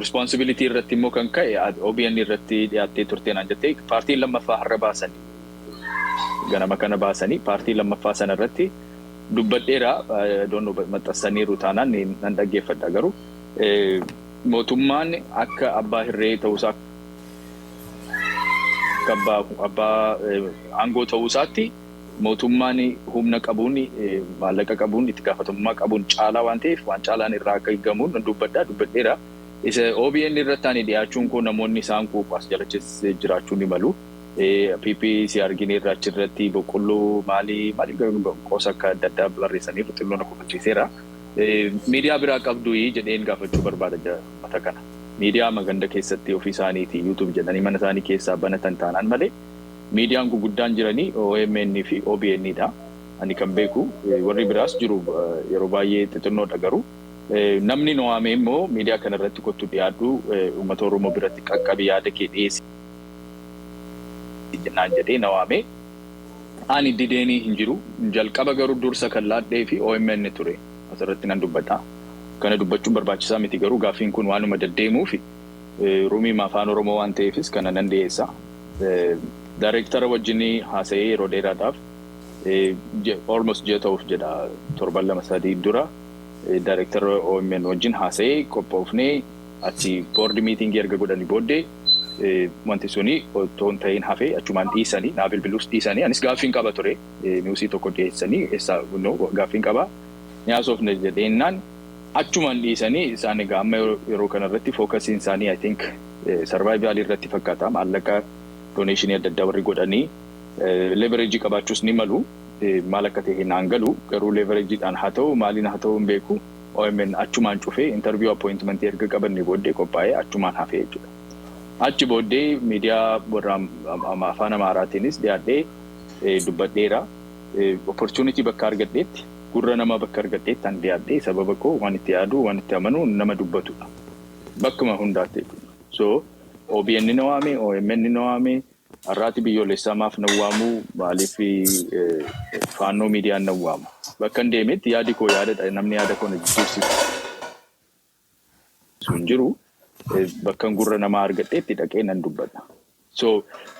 Responsibility irratti immoo kan ka'e, OBN irratti dhiyaattee turte naan jettee, paartiin lammaffaa har'a baasanii, ganama kana baasanii, paartii lammaffaa sana irratti dubbadheera. Doonoo maxxansaniiru taanaan nan dhaggeeffadha. Garuu mootummaan akka abbaa hirree ta'uusaa, akka abbaa aangoo ta'uusaatti, mootummaan humna qabuun, maallaqa qabuun, itti gaafatamummaa qabuun caalaa waan ta'eef, waan caalaan irraa akka eegamuun nan dubbadheera. Isa OBN irratti ani dhiyaachuun koo namoonni isaan quuqu as jala jiraachuu ni malu. PPC argine irraa achirratti boqqolloo maalii maalii qoosa akka adda addaa barreessaniiru, xinnoo na kofalchiiseera. Miidiyaa biraa qabdu jedheen gaafachuu barbaada mata kana. Miidiyaa maganda keessatti ofii isaaniiti YouTube jedhanii mana isaanii keessaa banatan taanaan malee, miidiyaan guguddaan jiranii OMN fi OBN dha. Ani kan beeku warri biraas jiru, yeroo baay'ee xixinnoodha garuu. Namni nu waame immoo miidiyaa kana irratti kottu, dhiyaadhu, uummata Oromoo biratti qaqqabi, yaada kee dhiyeessi jennaan jedhee na waame. Ani dideenii hin jiru. Jalqaba garuu dursa kan laadhee fi OMN ture. Asirratti nan dubbadha. Kana dubbachuun barbaachisaa miti, garuu gaaffiin kun waanuma deddeemuufi ruumii afaan Oromoo waan ta'eefis kana nan dhiyeessa. Daayireektara wajjin haasa'ee yeroo dheeraadhaaf, almost ji'a ta'uuf jedha, torban 2-3 dura daayireektara OMN wajjin haasa'ee qophoofnee, achi board meetingii erga godhanii booddee wanti suni otoo hin ta'in hafee, achumaan dhiisanii, naa bilbiluus dhiisanii. Anis gaaffiin qaba ture, newsii tokko dhiyeessanii eessa gaaffiin qaba ni haasofne jedheennaan achumaan dhiisanii. Isaan egaa amma yeroo kanarratti focusiin isaanii, I think, survivalii irratti fakkaata. Maallaqa donationii adda addaa warri godhanii leverageii qabaachuus ni malu. Maal akka ta'e naan galu, garuu leverageiidhaan haa ta'u, maaliin haa ta'u hin beeku, OMN achumaan cufee, interview appointmentii erga qabanne booddee qophaa'ee achumaan hafee jechuudha. Achi booddee miidiyaa warra afaan Amaaraatiinis dhiyaadhee dubbadheera. Opportunity bakka argadheetti, gurra namaa bakka argadheetti an dhiyaadhee sababa koo, waan itti yaadu, waan itti amanu nama dubbatudha. Bakkuma hundaatti jechuudha. So OBN na waame, OMN na waame, har'aati biyyoolessaa maaf na waamu, maaliif faannoo miidiyaan na waamu? Bakka hin deemetti yaadi koo yaadadha, namni yaada koo na jijjiirsisu hin jiru. Bakka gurra namaa argadheetti dhaqee nan dubbadha. So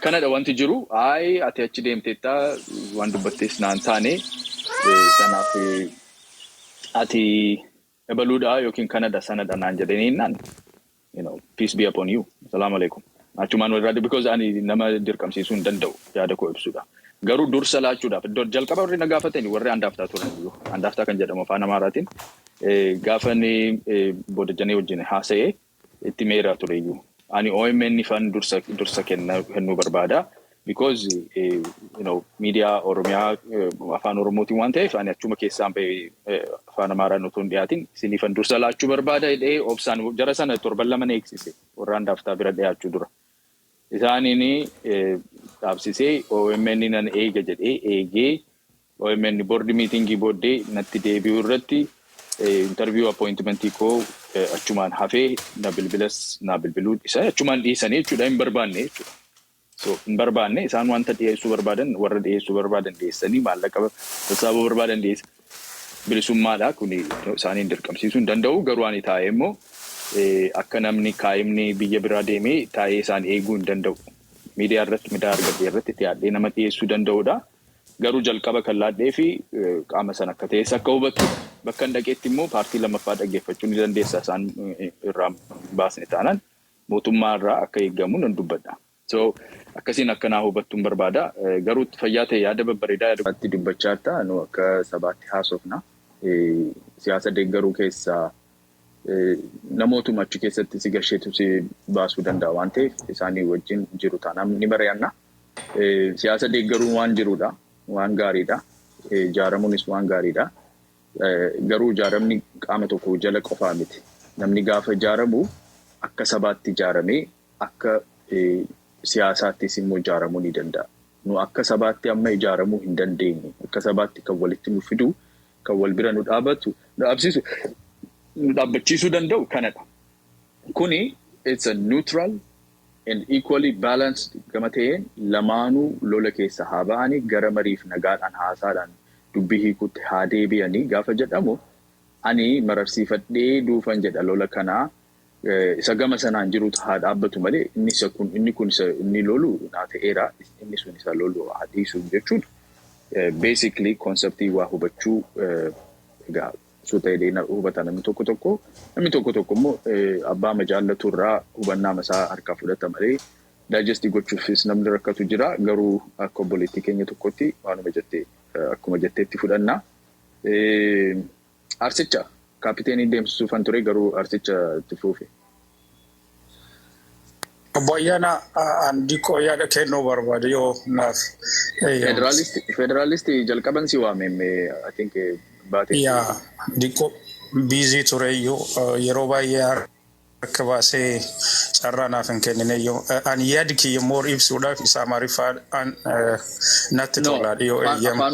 kanadha wanti jiru. Ayi, ati achi deemteetta, waan dubbattees naan taane, sanaaf ati ebaluudha yookiin kanadha sanadha naan jedhanii naan, peace be upon you. Salaamu alaikum. Achumaan walirraa, because ani nama dirqamsiisuu hin danda'u yaada koo ibsuudha. Garuu dursa laachuudhaaf jalqaba warri na gaafatani warri andaaftaa turan iyyuu, andaaftaa kan jedhamu afaan Amaaraatiin, gaafa inni Boodajjanee wajjin haasa'ee itti meeraa ture iyyuu. Ani OMN fan dursa kennuu barbaada. Because miidiyaa Oromiyaa afaan Oromootiin waan ta'eef, ani achuma keessaan bahee afaan Amaaraan otoo hin dhiyaatin isiniifan dursa laachuu barbaada jedhee obsaan jara sana torban 2 na eegsise, warra andaaftaa bira dhiyaachuu dura. Isaaniin dhaabsisee OMN nan eega jedhee eegee, OMN board meetingii booddee natti deebi'uu irratti interview appointmentii koo achumaan hafee, na bilbilas na bilbiluu isa achumaan dhiisanii jechuudha, hin barbaanne jechuudha. So hin barbaanne. Isaan wanta dhiyeessuu barbaadan, warra dhiyeessuu barbaadan dhiyeessanii, maallaqa sassaabuu barbaadan dhiyeessa. Bilisummaadha kun, isaaniin dirqamsiisuu hin danda'u. Garuu ani taa'ee immoo akka namni kaa'imni biyya biraa deemee taa'ee isaan eeguu hin danda'u. Miidiyaa irratti, miidiyaa argadhee irratti dhiyaadhee nama dhiyeessuu danda'udha. Garuu jalqaba kan laadhee fi qaama sana akka ta'es akka hubattu, bakka hin dhaqeetti immoo paartii lammaffaa dhaggeeffachuu ni dandeessa, isaan irraa baasne taanaan mootummaa irraa akka eegamu nan dubbadha. So akkasiin akka naa hubattuun barbaada. Garuu fayyaa ta'e, yaada babbareedaa yaada dubbachaa jirta. Nu akka sabaatti haasofna. Siyaasa deeggaruu keessaa namootuma achi keessatti si gasheetu si baasuu danda'a waan ta'eef, isaanii wajjin jiru taanaan ni mari'anna. Siyaasa deeggaruun waan jirudha. Waan gaariidha. Ijaaramuunis waan gaariidha. Garuu ijaaramni qaama tokko jala qofaa miti. Namni gaafa ijaaramu akka sabaatti ijaaramee, akka siyaasaattis immoo ijaaramuu ni danda'a. Nu akka sabaatti amma ijaaramuu hin dandeenye. Akka sabaatti kan walitti nu fidu, kan wal bira nu dhaabatu, nu dhaabsisu, nu dhaabbachiisuu danda'u kanadha. Kuni it's a neutral and equally balanced gama ta'een, lamaanuu lola keessa haa ba'anii, gara mariif nagaadhaan haasaadhaan dubbii hiikuutti haa deebi'anii gaafa jedhamu, ani mararsiifadhee duufan jedha lola kanaa. Isa gama sanaan jirutu haa dhaabbatu malee, inni isa kun, inni kun isa inni lolu naa ta'eera, inni sun isa lolu haa dhiisu jechuun basically conceptii waa hubachuu egaa suuta jedhee hubata namni tokko tokko. Namni tokko tokko immoo abbaa majaallatu irraa hubannaa masaa harkaa fudhata malee digestii gochuufis namni rakkatu jira. Garuu akka obboleettii keenya tokkotti waanuma jettee akkuma jetteetti fudhanna. Arsicha kaapiteenii deemsisuufan ture, garuu arsicha itti fuufe. Obbo Ayyaana, Andiqoo yaada kennuu barbaade yoo naaf. Federaalistii jalqaban si waameme, I think baate. Yaa, diqqoo busy tureyyuu yeroo baay'ee harka baasee carraa naaf hin kennineyyuu. Ani yaadi kiyya more ibsuudhaaf isa Amaariffaan natti tola yoo eeyyama.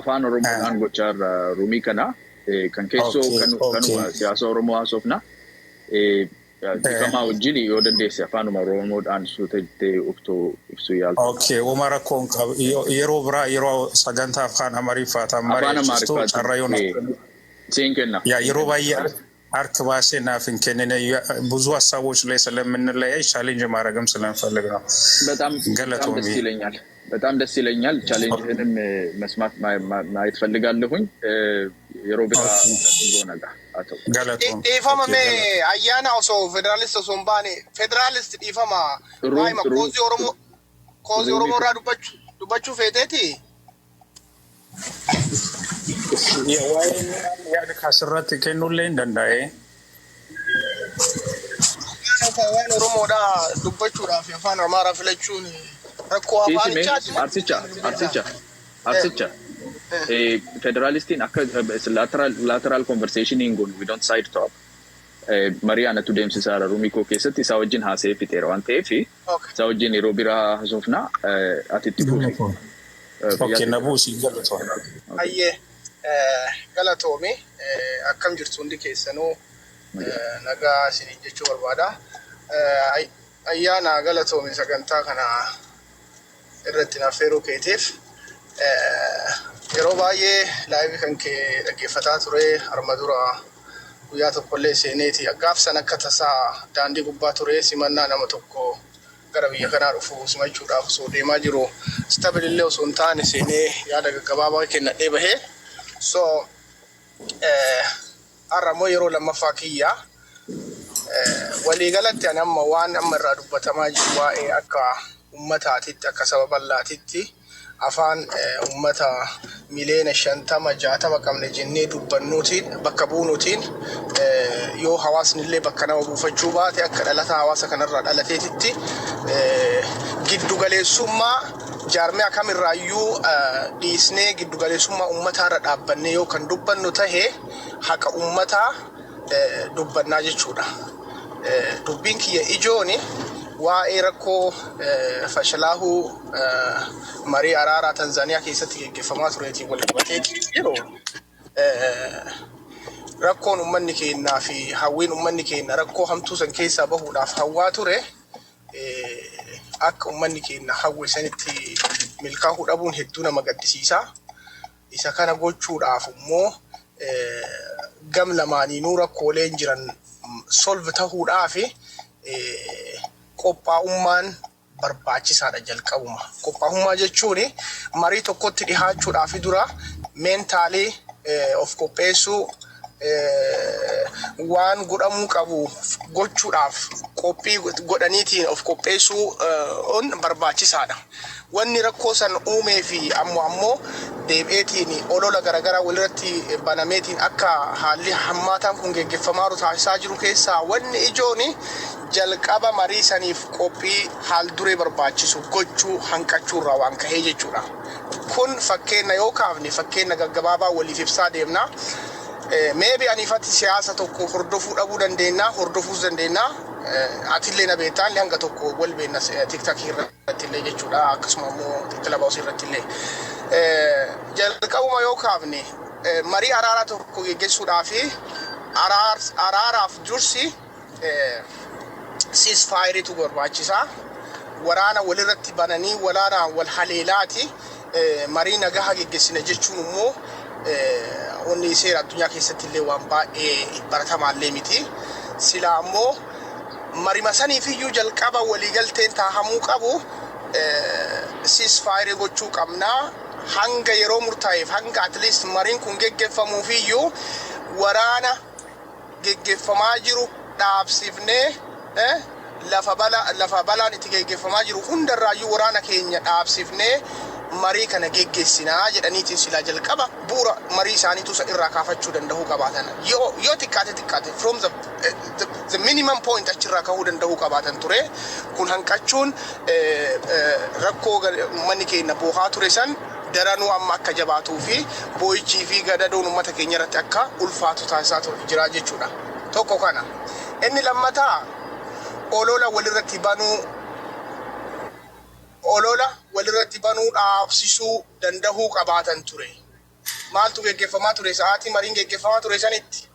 Afaan Oromoodhaan gochaa irra roomii kana kan keessoo kanuma siyaasa Oromoo haasofna. Dhifamaa wajjin, yoo dandeesse afaanuma Oromoodhaan suuta jettee uftoo ibsuu yaaltu. Okay, wama rakkoon qabu. Yeroo biraa yeroo sagantaa afaan Amaariffaataan mari'achiistu carraa yoo Siin kenna. ያ yeroo baay'ee harka baasee naaf hin kennine ብዙ ሀሳቦች ላይ ስለምንለያይ challenge ማድረግም ስለምፈልግ ነው። በጣም በጣም ደስ ይለኛል። በጣም ደስ ይለኛል። Challenge ህንም መስማት ማየት ፈልጋለሁኝ። Yeroo biraa goona. Dhiifama mee Ayyaana, osoo federaalist osoo hin baane, federaalist, dhiifama, waa'ima causeii Oromoo irraa dubbachuu feeteeti. Waa'ee yaada kaasirratti kennullee hin danda'e. Waan Oromoodhaa dubbachuudhaaf afaan Amaaraa filachuun rakkoo afaanichaati. Arsicha, arsicha, arsicha. Federaalistiin akka lateral conversation hin goonu, we don't side talk. Marii anatu deemsisaa roomii koo keessatti isaa wajjin haasa'ee fixeera waan ta'eef isaa wajjin yeroo biraa haasofna, ati itti fufi. Okay, na buusii, galatoome. Ayyee, galatoomi. Akkam jirtu hundi keessanuu? Nagaa isiniin jechuu barbaada. Ayyaana, galatoomi sagantaa kana irratti naaf feeruu keetiif. Yeroo baay'ee liveii kan kee dhaggeeffataa ture. Harma dura guyyaa tokkollee seeneeti. Gaafsan akka tasaa daandii gubbaa ture, simannaa nama tokko gara biyya kanaa dhufu simachuudhaaf osoo deemaa jiru stable osoo hin taane seenee yaada gaggabaabaa kennadhee bahee. So har'a immoo yeroo lammaffaa kiyya. Waliigalatti ani amma waan amma irraa dubbatamaa jiru waa'ee akka ummataatitti, akka saba bal'aatitti, afaan ummata miliyoona 50 60 qabne jennee dubbannuutiin bakka buunuutiin, yoo hawaasni illee bakka nama buufachuu baate, akka dhalataa hawaasa kanarraa dhalateetitti giddugaleessummaa jaarmiyaa kamirraayyuu dhiisnee giddugaleessummaa ummataarra dhaabbannee yoo kan dubbannu tahe haqa ummataa dubbannaa jechuudha. Dubbiin kiyya ijooni waa'ee rakkoo fashalaahuu marii araaraa Tanzaaniyaa keessatti geggeeffamaa tureetiin wal qabatee jiru. Rakkoon uummanni keenyaa fi hawwiin uummanni keenya rakkoo hamtuu san keessaa bahuudhaaf hawwaa ture akka uummanni keenya hawwe sanitti milkaa'uu dhabuun hedduu nama gaddisiisa. Isa kana gochuudhaaf immoo gam lamaaniinuu rakkooleen jiran solve tahuudhaaf qophaa'ummaan barbaachisaadha jalqabuma. Qophaa'ummaa jechuun marii tokkotti dhihaachuudhaaf dura mentally of qopheessuu, waan godhamuu qabu gochuudhaaf qophii godhaniitiin of qopheessuu on barbaachisaadha. Wanni rakkoo san uumee fi ammoo deebi'eetiin olola garaagaraa walirratti banameetiin akka haalli hammaataan kun geggeeffamaa taasisaa jiru keessaa wanni ijoon jalqaba marii saniif qophii haal duree barbaachisu gochuu hanqachuurraa waan kahee jechuudha. Kun fakkeenya yoo kaafne, fakkeenya gaggabaabaa waliif ibsaa deemna. Maybe aniifatti siyaasa tokko hordofuu dhabuu dandeenya, hordofuus dandeenya. Atillee na beektaa, illee hanga tokko wal beekna TikTokii irratti illee jechuudha. Akkasuma immoo Clubhouseii irratti illee. Jalqabuma yoo kaafne, marii araaraa tokko geggeessuudhaaf araaraaf dursi ceasefireitu barbaachisaa. Waraana walirratti bananii waraanaan wal haleelaati marii nagaha geggeessina jechuun immoo wanni seera addunyaa keessatti illee waan baay'ee baratamaallee miti. Silaa ammoo Marima saniifiyyuu jalqaba waliigalteen taahamuu qabu ceasefire gochuu qabnaa, hanga yeroo murtaa'eef, hanga at least mariin kun geggeeffamuufiyyuu waraana geggeeffamaa jiru dhaabsifnee, lafa balaan itti geggeeffamaa jiru hundarraayyuu waraana keenya dhaabsifnee marii kana geggeessinaa jedhaniitiin silaa jalqaba bu'uura marii isaaniitu isa irraa kaafachuu danda'uu qabaatan. Yoo xiqqaate xiqqaate from the minimum point achirraa kahuu danda'uu qabaatan ture. Kun hanqachuun rakkoo uummanni keenya boohaa ture san daranuu amma akka jabaatuu fi boo'ichii fi gadadoon uummata keenya irratti akka ulfaatu taasisaa ture jira jechuudha. Tokko kana. Inni lammataa olola walirratti banuu, olola walirratti banuu dhaabsisuu danda'uu qabaatan ture. Maaltu geggeeffamaa ture sa'aatii mariin geggeeffamaa ture sanitti?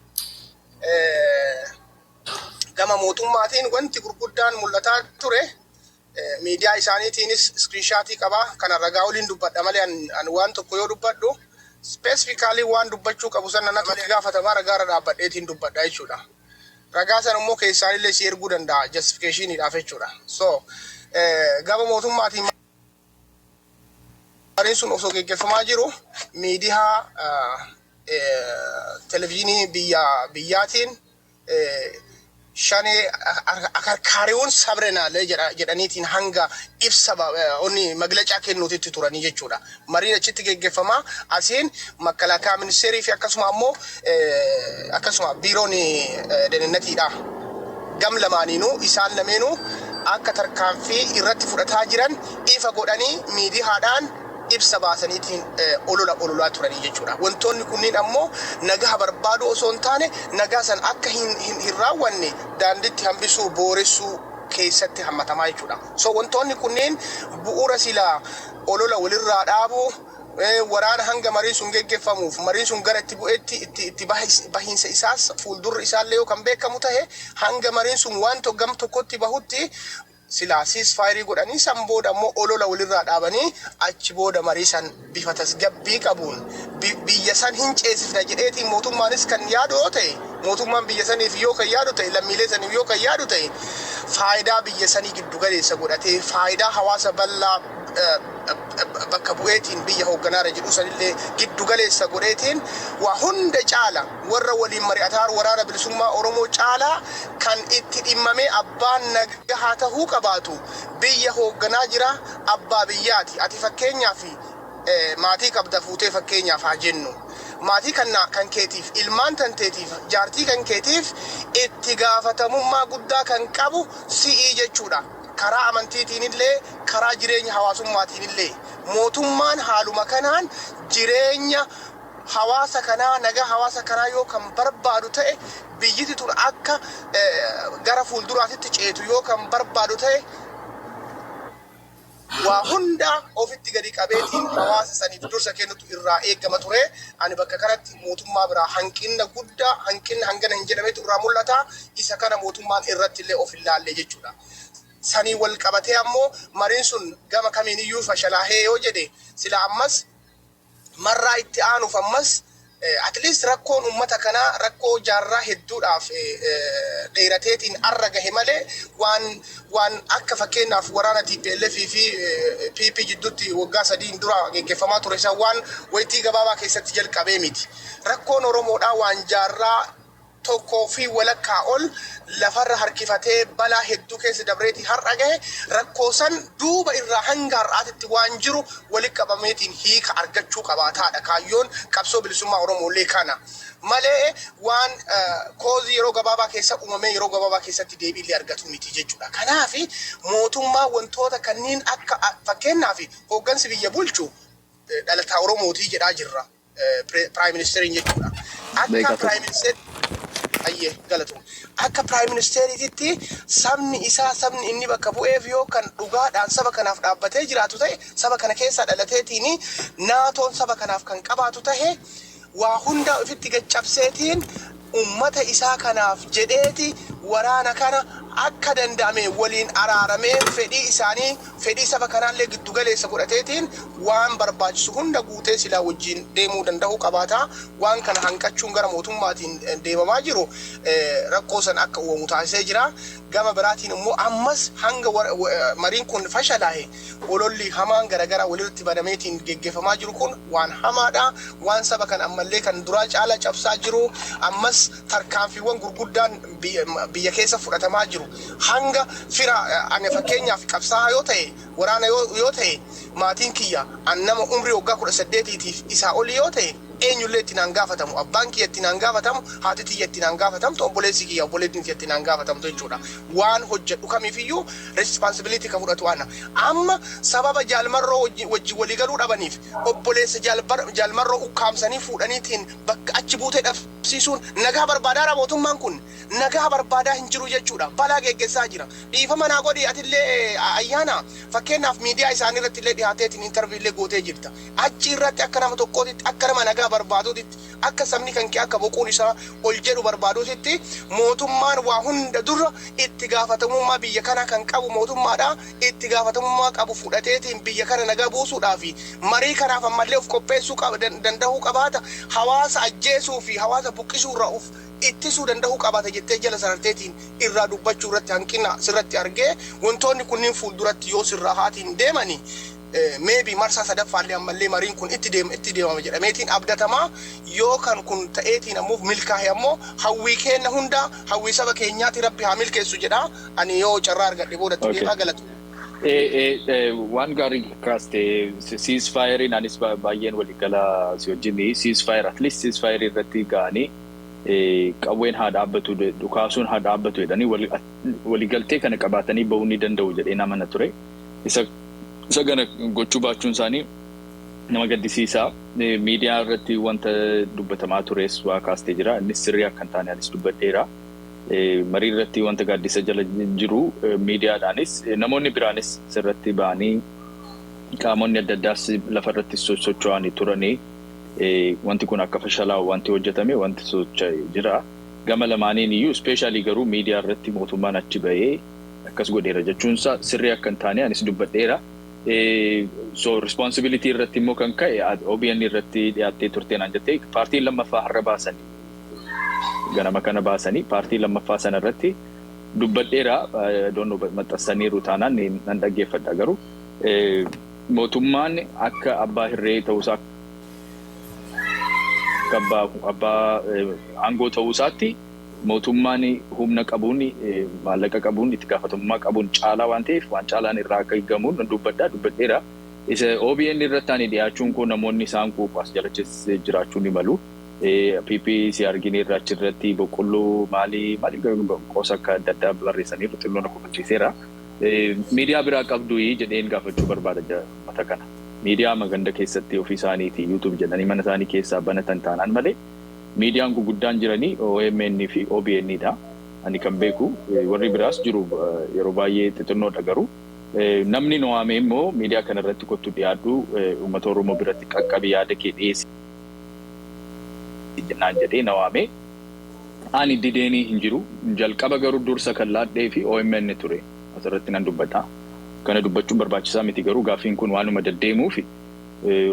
Gama mootummaatiin wanti gurguddaan mul'ataa ture, miidiyaa isaaniitiinis screenshot qabaa, kana ragaa waliin dubbadha malee an waan tokko yoo dubbadhu specifically waan dubbachuu qabu sana natti itti gaafatamaa ragaarra dhaabbadheetiin dubbadha jechuudha. Ragaa sana immoo keessaanillee si erguu danda'a justificationiidhaaf jechuudha. So gama mootummaatiin mariin sun osoo geggeeffamaa jiru miidiyaa televizyiinii biyya biyyaatiin shanee akarkaariiwwan sabrenaalee jedhaniitiin hanga ibsa onni maglacaa kennuutitti turanii jechuudha. Mariin achitti geggeeffamaa asiin makalaakaa ministeerii fi akkasuma ammoo akkasuma biiroon dehnennetiidha. Gam lamaaniinuu isaan lameenuu akka tarkaanfii irratti fudhataa jiran ifa godhanii miidiyaadhaan ibsa baasaniitiin olola ololaa turanii jechuudha. Wantoonni kunniin ammoo nagaa barbaadu osoo hin taane nagaa san akka hin raawwanne daanditti hambisuu, booressuu keessatti hammatamaa jechuudha. So wantoonni kunneen bu'uura silaa olola walirraa dhaabuu, waraana hanga mariin sun geggeeffamuuf mariin sun gara itti bu'etti itti bahiinsa isaas fuuldurri isaallee yoo kan beekamu tahe, hanga mariin sun waan gam tokkotti bahutti silaa ceasefire godhanii, san booda ammoo olola walirraa dhaabanii, achi booda marii san bifa tasgabbii qabuun biyya san hin ceesifna jedheetiin mootummaanis kan yaadu yoo ta'e, mootummaan biyya saniif yoo kan yaadu ta'e, lammiilee saniif yoo kan yaadu ta'e, faayidaa biyya sanii giddu galeessa godhatee faayidaa hawaasa bal'aa bakka bu'eetiin biyya hoogganaara jedhu sanillee giddu galeessa godheetiin, waa hunda caala warra waliin mari'ataa Waraana Bilisummaa Oromoo caalaa kan itti dhimmamee abbaan nagahaa tahuu qabaatu biyya hoogganaa jira, abbaa biyyaati. Ati fakkeenyaaf maatii qabda, fuutee, fakkeenyaaf haa jennu. Maatii kan keetiif, ilmaan tanteetiif, jaartii kan keetiif itti gaafatamummaa guddaa kan qabu si'ii jechuudha. Karaa amantiitiin illee, karaa jireenya hawaasummaatiin illee, mootummaan haaluma kanaan jireenya hawaasa kanaa, nagaa hawaasa kanaa yoo kan barbaadu ta'e, biyyiti tun akka gara fuulduraatitti ceetu yoo kan barbaadu ta'e, waa hunda ofitti gadi qabeetiin hawaasa saniif dursa kennutu irraa eegama ture. Ani bakka kanatti mootummaa biraa hanqina guddaa, hanqinna hangana hin jedhametu irraa mul'ata. Isa kana mootummaan irratti illee of hin laalle jechuudha. Sanii wal qabatee ammoo mariin sun gama kamiiniyyuu fashalaahee yoo jedhe, sila ammas marraa itti aanuuf ammas at least rakkoon uummata kanaa rakkoo jaarraa hedduudhaaf dheerateetiin arra gahe malee waan akka fakkeenyaaf waraana TPLF fi PP jidduutti waggaa 3n dura geggeeffamaa ture isa waan wayitii gabaabaa keessatti jalqabee miti. Rakkoon Oromoodhaa waan jaarraa tokkoo fi walakkaa ol lafarra harkifatee balaa hedduu keessa dabreetii har'a gahe. Rakkoo san duuba irraa hanga har'aatitti waan jiru walitti qabameetiin hiika argachuu qabaataadha. Kaayyoon qabsoo bilisummaa Oromoolee kana. Malee waan cause yeroo gabaabaa keessa uumamee yeroo gabaabaa keessatti deebiillee argatu miti jechuudha. Kanaaf mootummaa wantoota kanneen akka fakkeenyaaf hooggansi biyya bulchu dhalataa Oromootii jedhaa jirra. Prime ministeriin jechuudha. Akka prime minister, ayyee galatoom. Akka prime ministeriititti sabni isaa, sabni inni bakka bu'eef yoo kan dhugaadhaan saba kanaaf dhaabbatee jiraatu ta'e, saba kana keessaa dhalateetiin naatoon saba kanaaf kan qabaatu ta'e, waa hunda ofitti gaccabseetiin ummata isaa kanaaf jedheeti waraana kana Akka danda'ame waliin araaramee, fedhii isaanii, fedhii saba kanaallee giddugaleessa godhateetiin waan barbaachisu hunda guutee silaa wajjin deemuu danda'uu qabaata. Waan kana hanqachuun gara mootummaatiin deemamaa jiru rakkoo san akka uumamu taasisee jira. Gama biraatiin immoo ammas hanga mariin kun fashalaa'e ololli hamaan garaagaraa walirratti banameetiin geggeeffamaa jiru kun waan hamaadha. Waan saba kan ammallee kan duraa caalaa cabsaa jiru, ammas tarkaanfiiwwan gurguddaan biyya keessa fudhatamaa jiru. Hanga fira ani, fakkeenyaaf, qabsaa'aa yoo ta'e, waraana yoo ta'e, maatiin kiyya an nama umrii waggaa 18tiif isaa olii yoo ta'e, eenyullee itti naan gaafatamu. Abbaan kiyya itti naan gaafatamu, haati tiyya itti naan gaafatamtu, obboleessi kiyya, obboleettiin kiyya itti naan gaafatamtu jechuudha. Waan hojjedhu kamiifiyyuu responsibility kan fudhatu ana. Amma sababa Jaalmarroo wajji waliigaluu dhabaniif obboleessa Jaalmarroo ukkaamsanii fuudhaniitiin bakka achi buutee dhabsiisuun, nagaa barbaadaadha? Mootummaan kun nagaa barbaadaa hin jiru jechuudha. Balaa geggeessaa jira. Dhiifama naa godhi, atillee ayyaana, fakkeenyaaf, miidiyaa isaanii irratti illee dhiyaateetiin interview illee gootee jirta. Achi irratti akka nama tokkootitti, akka nama nagaa barbaaduutitti, akka sabni kan kee akka boquun isaa ol jedhu barbaaduutitti, mootummaan waa hunda dura itti gaafatamummaa biyya kana kan qabu mootummaadha. Itti gaafatamummaa qabu fudhateetiin biyya kana nagaa buusuudhaaf marii kanaaf ammallee of qopheessuu danda'uu qabaata. Hawaasa ajjeesuu fi hawaasa buqqisuu irraa of ittisuu danda'uu qabaata jettee jala sararteetiin irraa dubbachuu irratti hanqina sirratti argee, wantoonni kunniin fuulduratti yoo sirraa haatiin deemani, maybe marsaa sadaffaallee ammallee mariin kun itti deemama jedhameetiin abdatamaa. Yoo kan kun ta'eetiin ammoo milkaa'e ammoo, hawwii keenna hunda, hawwii saba keenyaati, Rabbi haa milkeessu jedha. Ani yoo carraa argadhe boodatti deemaa, galatu. Waan gaarii kaaste. Ceasefire, anis baay'een waliigala si wajjin. Ceasefire, at least ceasefire irratti ga'anii qawween haa dhaabbatu, dhukaasuun haa dhaabbatu jedhanii waliigaltee kana qabaatanii bahuu ni danda'u jedhee namana ture. Isa kana gochuu baachuun isaanii nama gaddisiisa. Miidiyaa irratti wanta dubbatamaa tures waa kaastee jira. Innis sirrii akka hin taane anis dubbadheera. Marii irratti wanta gaaddisa jala jiru miidiyaadhaanis namoonni biraanis sirratti ba'anii, qaamonni adda addaas lafa irratti socho'anii turanii, wanti kun akka fashalaa'u wanti hojjetame, wanti socho'e jira. Gama lamaaniin iyyuu, especially garuu miidiyaa irratti mootummaan achi bahee akkas godheera jechuunsaa sirrii akka hin taane anis dubbadheera. So responsibility irratti immoo kan ka'e, OBN irratti dhiyaattee turte naan jettee, paartiin lammaffaa har'a baasanii, ganama kana baasanii, paartii lammaffaa sana irratti dubbadheera. Doonoo maxxansaniiru taanaan nan dhaggeeffadha. Garuu mootummaan akka abbaa hirree ta'uusaa, akka abbaa aangoo ta'uusaatti, mootummaan humna qabuun, maallaqa qabuun, itti gaafatamummaa qabuun caalaa waan ta'eef, waan caalaan irraa akka eegamuun dubbadheera. Isa OBN irratti ani dhiyaachuun koo namoonni isaan quuqu as jala jiraachuu ni malu. PPC argine irraa achirratti boqqolloo maalii maalii qoosa akka adda addaa barreessaniiru, xinnoo na kofalchiiseera. Miidiyaa biraa qabdu jedheen gaafachuu barbaada mata kana. Miidiyaa maganda keessatti ofii isaaniiti YouTube jedhanii mana isaanii keessaa banatan taanaan malee, miidiyaan guguddaan jiranii OMN fi OBN dha. Ani kan beeku, warri biraas jiru, yeroo baay'ee xixinnoodha garuu. Namni nu waame immoo miidiyaa kana irratti kottu, dhiyaadhu, uummata Oromoo biratti qaqqabi, yaada kee dhiyeessi jennaan jedhee na waame. Ani dideenii hin jiru. Jalqaba garuu dursa kan laadhee fi OMN ture. Asirratti nan dubbata. Kana dubbachuun barbaachisaa miti, garuu gaaffiin kun waanuma deddeemuufi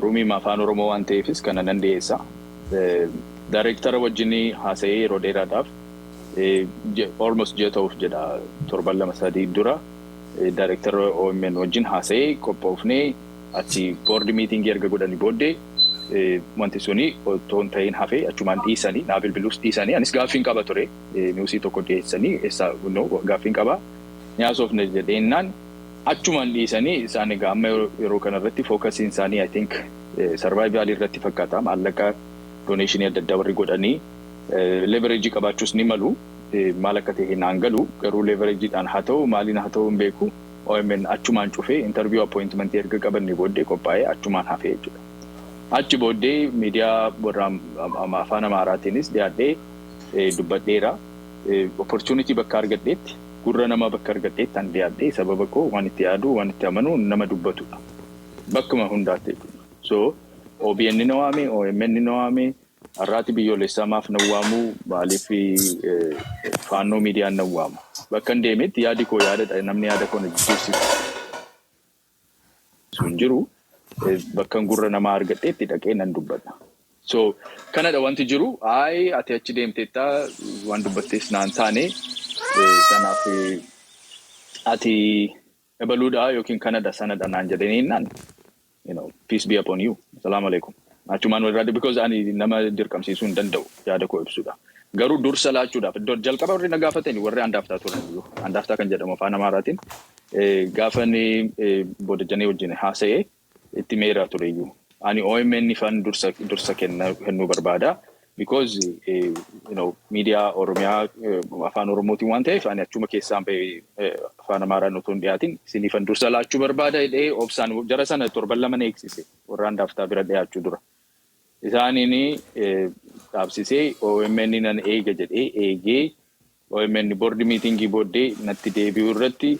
ruumii afaan Oromoo waan ta'eefis kana nan dhiyeessa. Daayireektara wajjin haasa'ee yeroo dheeraadhaaf, almost ji'a ta'uuf jedha, torban 2-3 dura daayireektara OMN wajjin haasa'ee qophoofnee, achi board meeting erga godhanii booddee wanti suni otoo hin ta'in hafee, achumaan dhiisanii, naa bilbiluus dhiisanii. Anis gaaffiin qaba ture, news tokko dhiyeessanii eessa gaaffiin qaba nyaasofne jedheennaan achumaan dhiisanii. Isaan egaa amma yeroo kanarratti focusiin isaanii, I think, survival irratti fakkaata. Maallaqa donation adda addaa warri godhanii leverage qabaachuus ni malu. Maal akka ta'e naan galu, garuu leverageiidhaan haa ta'u, maaliin haa ta'u hin beeku, OMN achumaan cufee, interview appointment erga qabanne booddee qophaa'ee achumaan hafee jechuudha. Achi booddee miidiyaa warra afaan Amaaraatiinis dhiyaadhee dubbadheera. Opportunity bakka argadheetti, gurra namaa bakka argadheetti an dhiyaadhee sababa koo, waan itti yaadu, waan itti amanu nama dubbatudha. Bakkuma hundaatti jechuudha. So OBN na waame, OMN na waame, Har'aati Biyyoolessaa maaf na waamu, maaliif Faannoo Miidiyaan na waamu? Bakka hin deemetti yaadi koo yaadadha. Namni yaada koo na jijjiirsisu hin jiru. Bakka gurra namaa argadheetti dhaqee nan dubbadha. So kanadha wanti jiru. Ayi, ati achi deemteettaa, waan dubbattees naan taane, sanaaf ati ebaluudha yookiin kanadha sanadha naan jedhanii naan, peace be upon you. Salaamu alaikum. Achumaan walirraa, because ani nama dirqamsiisuu hin danda'u yaada koo ibsuudha. Garuu dursa laachuudhaaf jalqaba warri na gaafatani warri andaaftaa turan iyyuu, andaaftaa kan jedhamu afaan Amaaraatiin, gaafa inni Boodajjanee wajjin haasa'ee itti meeraa ture iyyuu. Ani OMN fan dursa kennuu barbaada. Because miidiyaa Oromiyaa afaan Oromootiin waan ta'eef, ani achuma keessaan bahee afaan Amaaraan otoo hin dhiyaatin isiniifan dursa laachuu barbaada jedhee obsaan jara sana torban 2 eegsise warra andaaftaa bira dhiyaachuu dura. Isaaniin dhaabsisee OMN nan eega jedhee eegee, OMN board meeting booddee natti deebi'uu irratti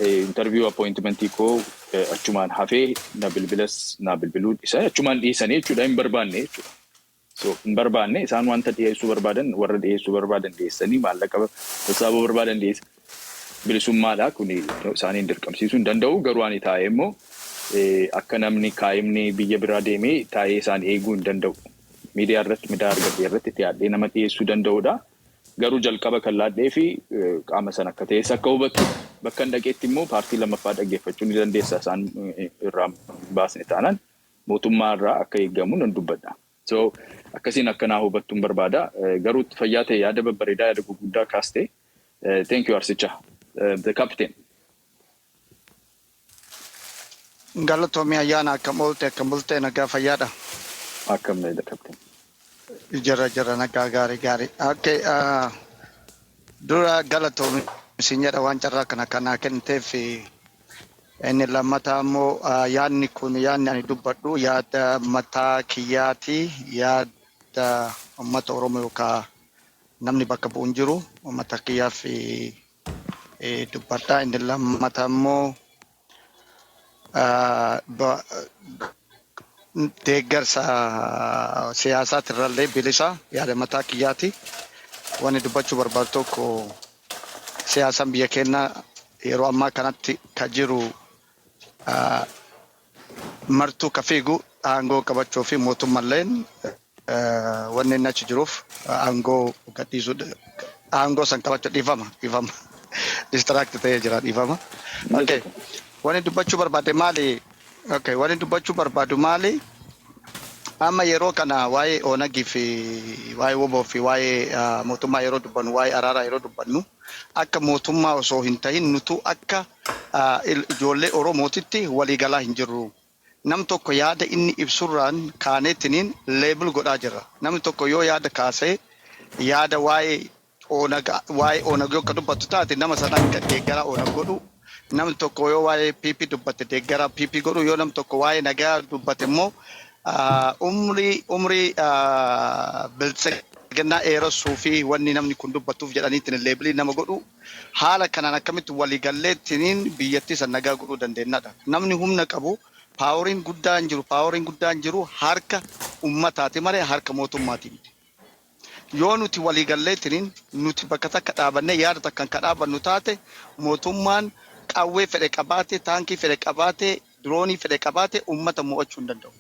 interview appointmentii koo achumaan hafee, na bilbilas na bilbiluu isa achumaan dhiisanii jechuudha, hin barbaanne jechuudha. So hin barbaanne. Isaan wanta dhiyeessuu barbaadan, warra dhiyeessuu barbaadan dhiyeessanii, maallaqa sassaabuu barbaadan dhiyeessa. Bilisummaadha kun, isaaniin dirqamsiisuu hin danda'u. Garuu ani taa'ee immoo akka namni kaa'imni biyya biraa deemee taa'ee isaan eeguu hin danda'u. Miidiyaa irratti, miidiyaa argadhee irratti dhiyaadhee nama dhiyeessuu danda'udha. Garuu jalqaba kan laadhee fi qaama sana akka ta'es akka hubattu, bakka hin dhaqeetti immoo paartii lammaffaa dhaggeeffachuu ni dandeessa, isaan irraa baasne taanaan mootummaa irraa akka eegamu nan dubbadha. So akkasiin akkanaa hubattuun barbaada. Garuu fayyaa ta'e, yaada babbareedaa, yaada gurguddaa kaaste. Thank you, Arsicha. The captain. Galatoomii Ayyaana, akkam oolte, akkam bultee, nagaa fayyaadha? Akkam, the captain. Jira, jira, nagaa gaarii gaarii. Okay, dura galatoomii isin jedha waan carraa kana kanaa kenniteef. Inni lammataa immoo yaadni kun, yaadni ani dubbadhu yaada mataa kiyyaati, yaada uummata Oromoo yookaan namni bakka bu'u hin jiru, uummata kiyyaaf dubbadha. Inni lammataa immoo deeggarsa siyaasaati irrallee bilisa, yaada mataa kiyyaati. Wanni dubbachuu barbaadu tokko, siyaasaan biyya keenyaa yeroo ammaa kanatti ka jiru martuu ka fiigu aangoo qabachuu fi mootummalleen wanni inni achi jiruuf aangoo gadhiisuu, aangoo san qabachuu. Dhiifama, dhiifama, distract ta'ee jira, dhiifama. Okay. Wanni dubbachuu barbaade maali? Okay. Wanni dubbachuu barbaadu maali? Amma yeroo kana waa'ee Oonagii fi waa'ee WBO fi waa'ee mootummaa yeroo dubbannu, waa'ee araaraa yeroo dubbannu, akka mootummaa osoo hin tahin nutu akka ijoollee Oromootitti waliigalaa hin jirru. Nam tokko yaada inni ibsurraan kaaneetiniin label godhaa jirra. Namni tokko yoo yaada kaasee, yaada waa'ee Oonag, waa'ee Oonag yoo akka dubbattu taate, nama sana akka deeggaraa Oonag godhu. Namni tokko yoo waa'ee PP dubbatte, deeggaraa PP godhu. Yoo namni tokko waa'ee nagaa dubbate immoo umrii biltsiginnaa dheeressuu fi wanni namni kun dubbatuuf jedhaniitiin labelii nama godhu. Haala kanaan akkamitti waliigalleettiniin biyyattii san nagaa godhuu dandeenyadha. Namni humna qabu, poweriin guddaan jiru, poweriin guddaan jiru harka ummataati malee harka mootummaati miti. Yoo nuti waliigalleetiniin nuti bakka takka dhaabannee yaada takkaan ka dhaabannu taate, mootummaan qawwee fedhe qabaate, taankii fedhe qabaate, diroonii fedhe qabaate ummata mo'achuu hin danda'u.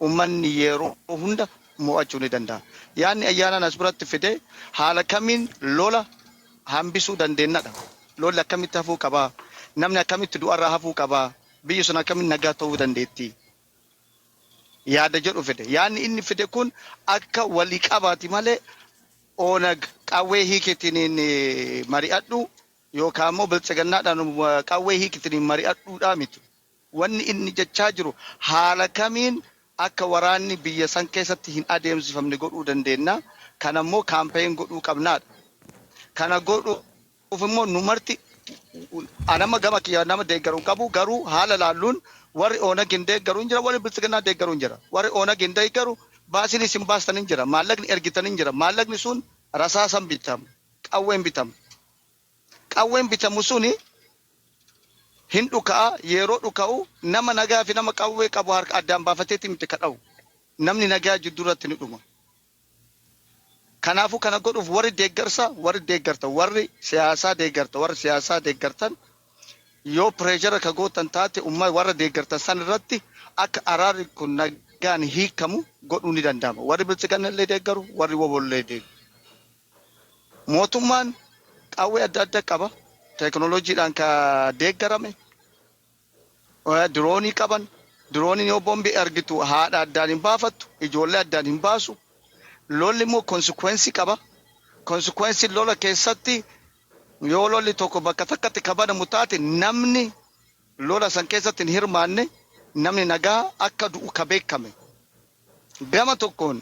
Ummanni yeroo hunda mo'achuu ni danda'a. Yaadni Ayyaanaan as biratti fide haala kamiin lola hambisuu dandeenyadha. Lolli akkamitti hafuu qabaa? Namni akkamitti du'arraa hafuu qabaa? Biyyi sun akkamitti nagaa ta'uu dandeetti? Yaada jedhu fide. Yaadni inni fide kun akka walii qabaati malee Oonag qawwee hiikitiniin mari'adhu yookaan immoo biltsigannaadhaan qawwee hiikitiniin mari'adhuudhaa miti. Wanni inni jechaa jiru haala kamiin akka waraanni biyya san keessatti hin adeemsifamne godhuu dandeenya. Kana immoo campaign godhuu qabnaadha. Kana godhuuf immoo nu marti, anama gama kiyya nama deeggaru hin qabu, garuu haala laalluun warri Oonag hin deeggaru hin jira, warri biltsiginnaa deeggaru hin jira. Warri Oonag hin deeggaru baasiin isin baastan hin jira, maallaqni ergitan hin jira. Maallaqni sun rasaasan bitamu, qawween bitamu. Qawween bitamu suni hin dhuka'a. Yeroo dhuka'u nama nagaa fi nama qawwee qabu harka addaan baafateeti miti ka dha'u. Namni nagaa jidduu irratti ni dhuma. Kanaafuu kana godhuuf warri deeggarsa, warri deeggarta, warri siyaasaa deeggarta, warri siyaasaa deeggartan yoo pressure ka gootan taate, ummata warra deeggartan san irratti akka araarri kun nagaan hiikamu godhuu ni danda'ama. Warri Biltsiganna illee deeggaru, warri WBO illee deeggaru. Mootummaan qawwee adda addaa qaba. Teekinooloojiidhaan ka deeggarame. Diroonii qaban. Dirooniin yoo bombii argitu haadha addaan hin baafattu, ijoollee addaan hin baasu. Lolli immoo consequence qaba. Consequence lola keessatti, yoo lolli tokko bakka takkatti kabanamu taate, namni lola san keessatti hin hirmaanne, namni nagaa akka du'u ka beekame. Gama tokkoon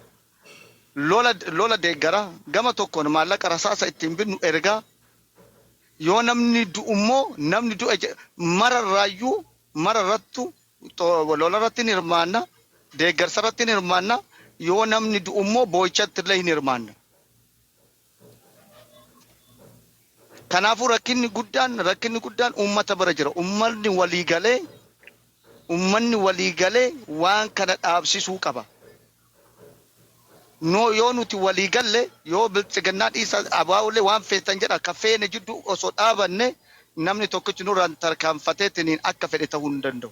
lola deeggara, gama tokkoon maallaqa rasaasa ittiin binnu ergaa. Yoo namni du'u immoo, namni du'e mararraayyuu mararrattu lola irratti hin hirmaanna, deeggarsa irratti hin hirmaanna, yoo namni du'u immoo boo'ichatti illee hin hirmaanna. Kanaafuu rakkinni guddaan uummata bira jira. Uummanni walii galee waan kana dhaabsisuu qaba. No, yoo nuti walii galle, yoo Biltsiginnaa dhiisa, abaa'ulee waan feetan jedha, ka feene jidduu osoo dhaabanne, namni tokkichi nurraan tarkaanfateetiniin akka fedhe ta'uu hin danda'u.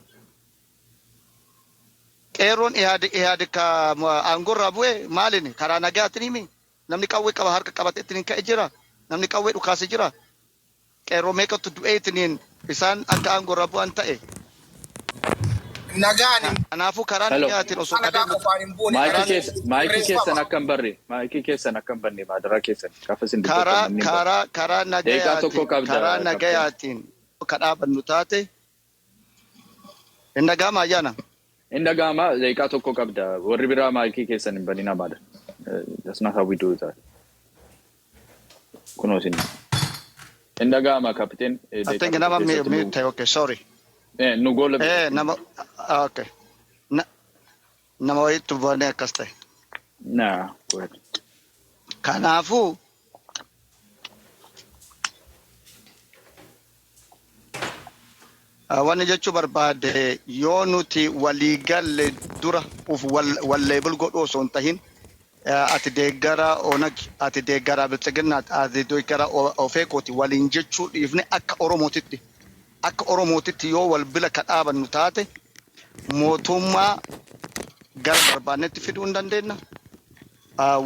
Qeerroon Ihaadi ka aangorraa bu'e maalini? Karaa nagaatiin himi. Namni qawwee qaba harka qabateetiniin ka'e jira. Namni qawwee dhukaase jira. Qeerroo meeqatu du'eetiniin isaan akka aangorraa bu'an ta'e. Nagaan Kanaafuu karaa Hello. nagaatiin osoo nagaa kadeemu qofaan hin buune. Maayikii keessa, maayikii keessan akka hin barre, maayikii keessan akka hin banne, maadaraa keessan gaafa isin dubbattan karaa namni hin barre. karaa Daqiiqaa tokko nagayaatiin qabda, karaa kapteen. nagayaatiin ka dhaabannu taate hin dhaga'ama, ayyaana. Hin dhaga'ama, daqiiqaa tokko qabda. Warri biraa maayikii keessan hin banina maada. That's not how we do that. Kunoo isin. Hin dhaga'ama, kapteen. I Daqiiqaa think tokko nama keessatti mute ta'e, okay, sorry. Nu goola. Nama okay. Nama wayiitu banee akkas ta'e. Nah, go ahead. Kanaafuu wanni jechuu barbaade, yoo nuti walii galle dura uf wal label godhuu osoo hin tahin, ati deeggara Onag, ati deeggara Biltsiginnaati, ati deeggara Ofeekooti waliin jechuu dhiifne, akka Oromootitti yoo wal bira ka dhaabannu taate, mootummaa gara barbaannetti fiduu hin dandeenya.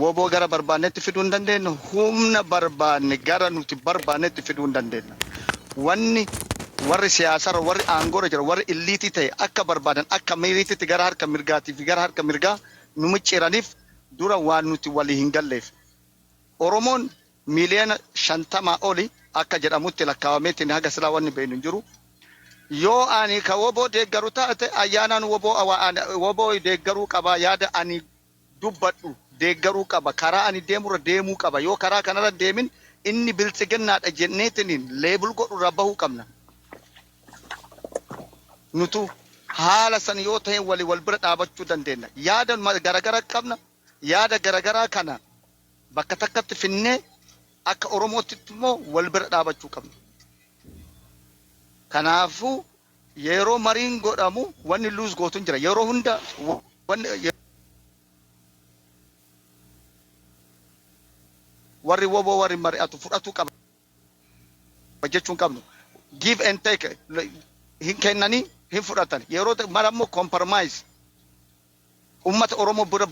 WBO gara barbaannetti fiduu hin dandeenya. Humna barbaanne gara nuti barbaannetti fiduu hin dandeenya. Wanni warri siyaasarra, warri aangoorra jira, warri elite ta'e akka barbaadan akka miiriititti gara harka mirgaatii fi gara harka mirgaa nu micciiraniif dura waan nuti walii hin galleef. Oromoon 50 miiliyoona oli akka jedhamutti lakkaawameetiin haga silaa wanni beeknu hin jiru. Yoo ani ka WBO deeggaru taate, ayyaanaan WBO deeggaruu qaba, yaada ani dubbadhu deeggaruu qaba, karaa ani deemurra deemuu qaba. Yoo karaa kanarra deemin inni Biltsiginnaadha jenneetiniin label godhurraa bahuu qabna. Nutu haala san yoo ta'e walii wal bira dhaabachuu dandeenya. Yaada garagara qabna. Yaada garagaraa kana bakka takkatti finnee akka Oromootti immoo wal bira dhaabachuu qabna. Kanaafuu yeroo mariin godhamu wanni lose gootu hin jira. Yeroo hunda wanni warri WBO warri mari'atu fudhatuu qaba jechuu hin qabnu. Give and take, hin kennanii hin fudhatan. Yeroo mara immoo compromise ummata Oromoo bira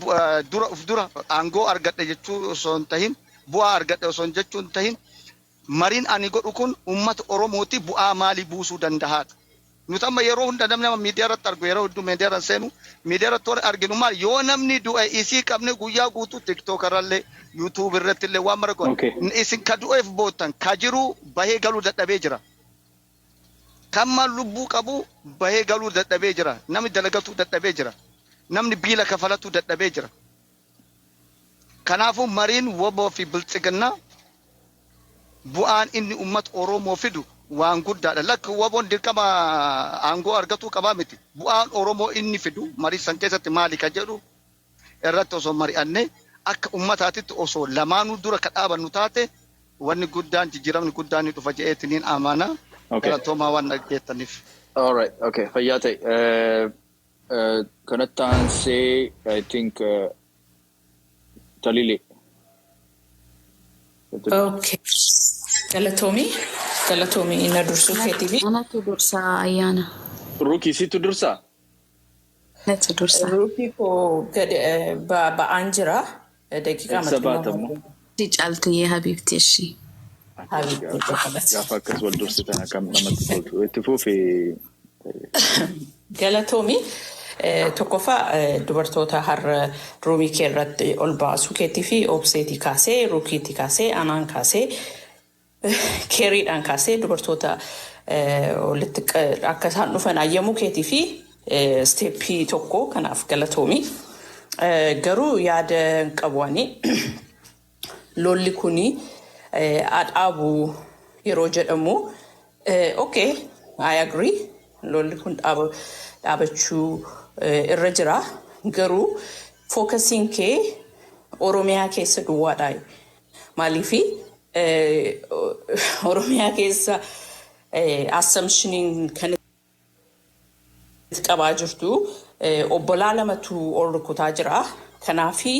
dura uf dura aangoo argadhe jechuu osoo hin tahin, bu'aa argadhe osoo hin jechuu hin tahin, mariin ani godhu kun ummata Oromooti bu'aa maalii buusuu danda'aadha. Nuti amma yeroo hunda namni nama miidiyaa irratti argu, yeroo hedduu miidiyaa irra seenu, miidiyaa irratti warri arginu maal, yoo namni du'e isii qabne guyyaa guutuu TikTok irrallee YouTube irratti illee waan mara godhan. Isin ka du'eef boottan, ka jiru bahee galuu dadhabee jira. Kan maal lubbuu qabu bahee galuu dadhabee jira. Namni dalagatuu dadhabee jira. Namni biila kafalatuu dadhabee jira. Kanaafuu mariin WBO fi Biltsiginnaa bu'aan inni uummata Oromoo fidu waan guddaadha. Lakki, WBOn dirqama aangoo argatuu qabaa miti. Bu'aan Oromoo inni fidu marii san keessatti maali ka jedhu irratti osoo mari'annee, akka uummataatitti osoo lamaanuu dura ka dhaabannu taate, wanni guddaan, jijjiiramni guddaan ni dhufa jedheetiniin amana. Galatoomaa waan dhaggeettaniif. All right. Okay. Fayyaa ta'e. Kanatti aansee, I think, Talile. Okay. Galatoomii. Galatoomii na dursuu keetiifi. Anatu dursaa, Ayyaana. Rukii, situ dursaa? Anatu dursaa. Ruukii koo gadi ba'aan jira. Daqiiqaa Eessa baatamu? Si caaltuyyee habibti ishii. Gaafa akkas wal dursitan akkam namatti toltu. Itti fufi. Galatoomii. Tokkoffaa, dubartoota har'a roomii kee irratti ol baasuu keetii fi obseetii kaasee, ruukiitii kaasee, anaan kaasee, keeriidhaan kaasee dubartoota walitti akka isaan dhufan ayyamuu keetii fi step tokko kanaaf galatoomii. Garuu yaada hin qabu ani, lolli kuni dhaabu yeroo jedhamu, okay, I agree, lolli kun dhaabachuu irra jira, garuu focusiin kee Oromiyaa keessa duwwaadha. Maaliifi Oromiyaa keessa assumptioniin kan qabaa jirtu obbolaa lamatu ol rukutaa jira. Kanaafi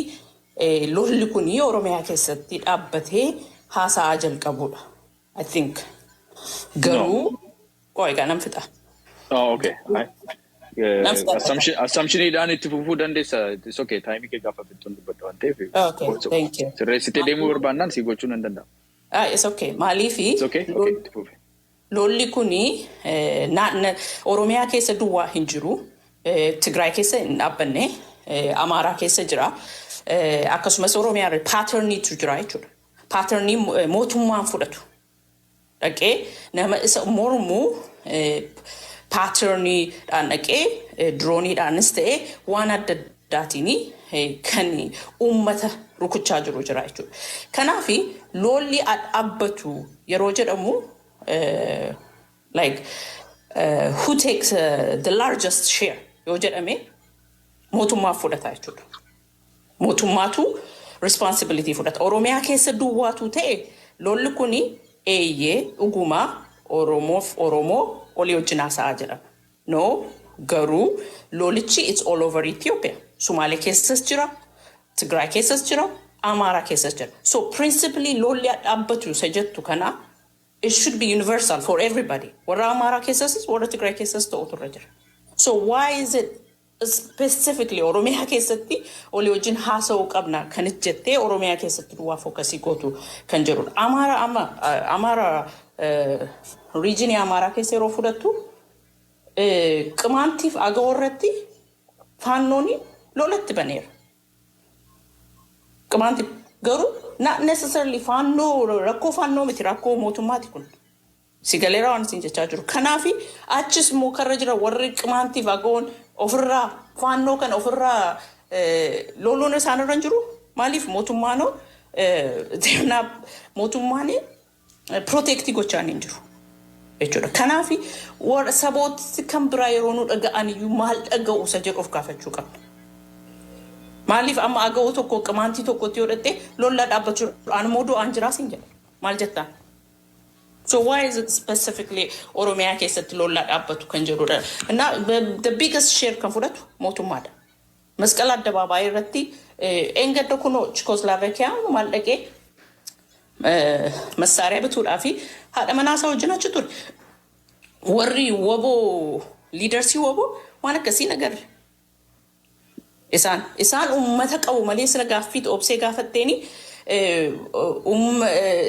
lolli kun Oromiyaa keessatti dhaabbatee haasa'aa jalqabudha, I think. Garuu qo'ee nan fixa. Oh, okay. Assumptioniidhaan itti fufuu dandeessa. It's okay. Timeii kee gaafa fixuun dubbadha waan ta'eef. Okay, thank you. Sirreessitee deemuu barbaannaan si gochuu nan danda'a. Ah, it's okay. Maaliifi It's okay? Okay, itti fufi. lolli kuni Oromiyaa keessa duwwaa hin jiru. Tigraay keessa hin dhaabbanne. Amaaraa keessa jira. Akkasumas Oromiyaa irra patterniitu jira jechuudha. Patternii mootummaan fudhatu. Dhaqee nama isa mormuu patterniidhaan dhaqee droneiidhaanis ta'ee waan adda addaatiin kan uummata rukuchaa jiru jira jechuudha. Kanaaf lolli dhaabbatu yeroo jedhamu, like who takes the largest share yoo jedhame, mootummaa fudhata jechuudha. Mootummaatu responsibility fudhata. Oromiyaa keessa duwwaatu ta'e lolli kuni, eeyyee, dhugumaa Oromoof Oromoo olii wajjin haasa'aa jedhama. No, garuu lolichi it's all over Ethiopia. Sumaalee keessas jira, Tigraay keessas jira, Amaaraa keessas jira. So principally lolli dhaabbatu isa jettu kana, it should be universal for everybody. Warra Amaaraa keessas, warra Tigraay keessas ta'utu irra jira. So why is it specifically Oromiyaa keessatti olii wajjin haasa'uu qabna kan jettee Oromiyaa keessatti duwwaa focusii gootu kan jedhudha. Amaara amma Amaara regionii Amaaraa keessa yeroo fudhattu, Qimaantiif Agawoo irratti faannooni lolatti baneera. Qimaanti garuu not necessarily faannoo, rakkoo faannoo miti, rakkoo mootummaati kun. Si galeera waan isin jechaa jiru. Kanaafi achis immoo karra jira warri Qimaantiif Agawoon ofirraa faannoo kana ofirraa loluun isaanirra hin jiru. Maaliif mootummaanoo mootummaan protectii gochaa hin jiru jechuudha. Kanaaf warra sabooti kan biraa yeroo nu dhaga'an iyyuu maal dhaga'u isa jedhu of gaafachuu qabna. Maaliif amma Agawoo tokko Qimaantii tokkotti yoo dhatte, lollaa dhaabbachuu immoo du'aan jiraas hin jedha. Maal jettaan? So why is it specifically Oromiyaa keessatti lollaa dhaabbatu kan jedhudha. Na the biggest share kan fudhatu mootummaadha. Masqala addabaabaayii irratti eengadda kunoo Chikoslaavekiyaa maal dhaqee massaariyaa bituudhaa fi haadha manaasaa wajjin achi ture. Warri waboo, leadersii waboo waan akkasii nagarre. Isaan uummata qabu malee, sila gaaffii obsee gaafatteeni,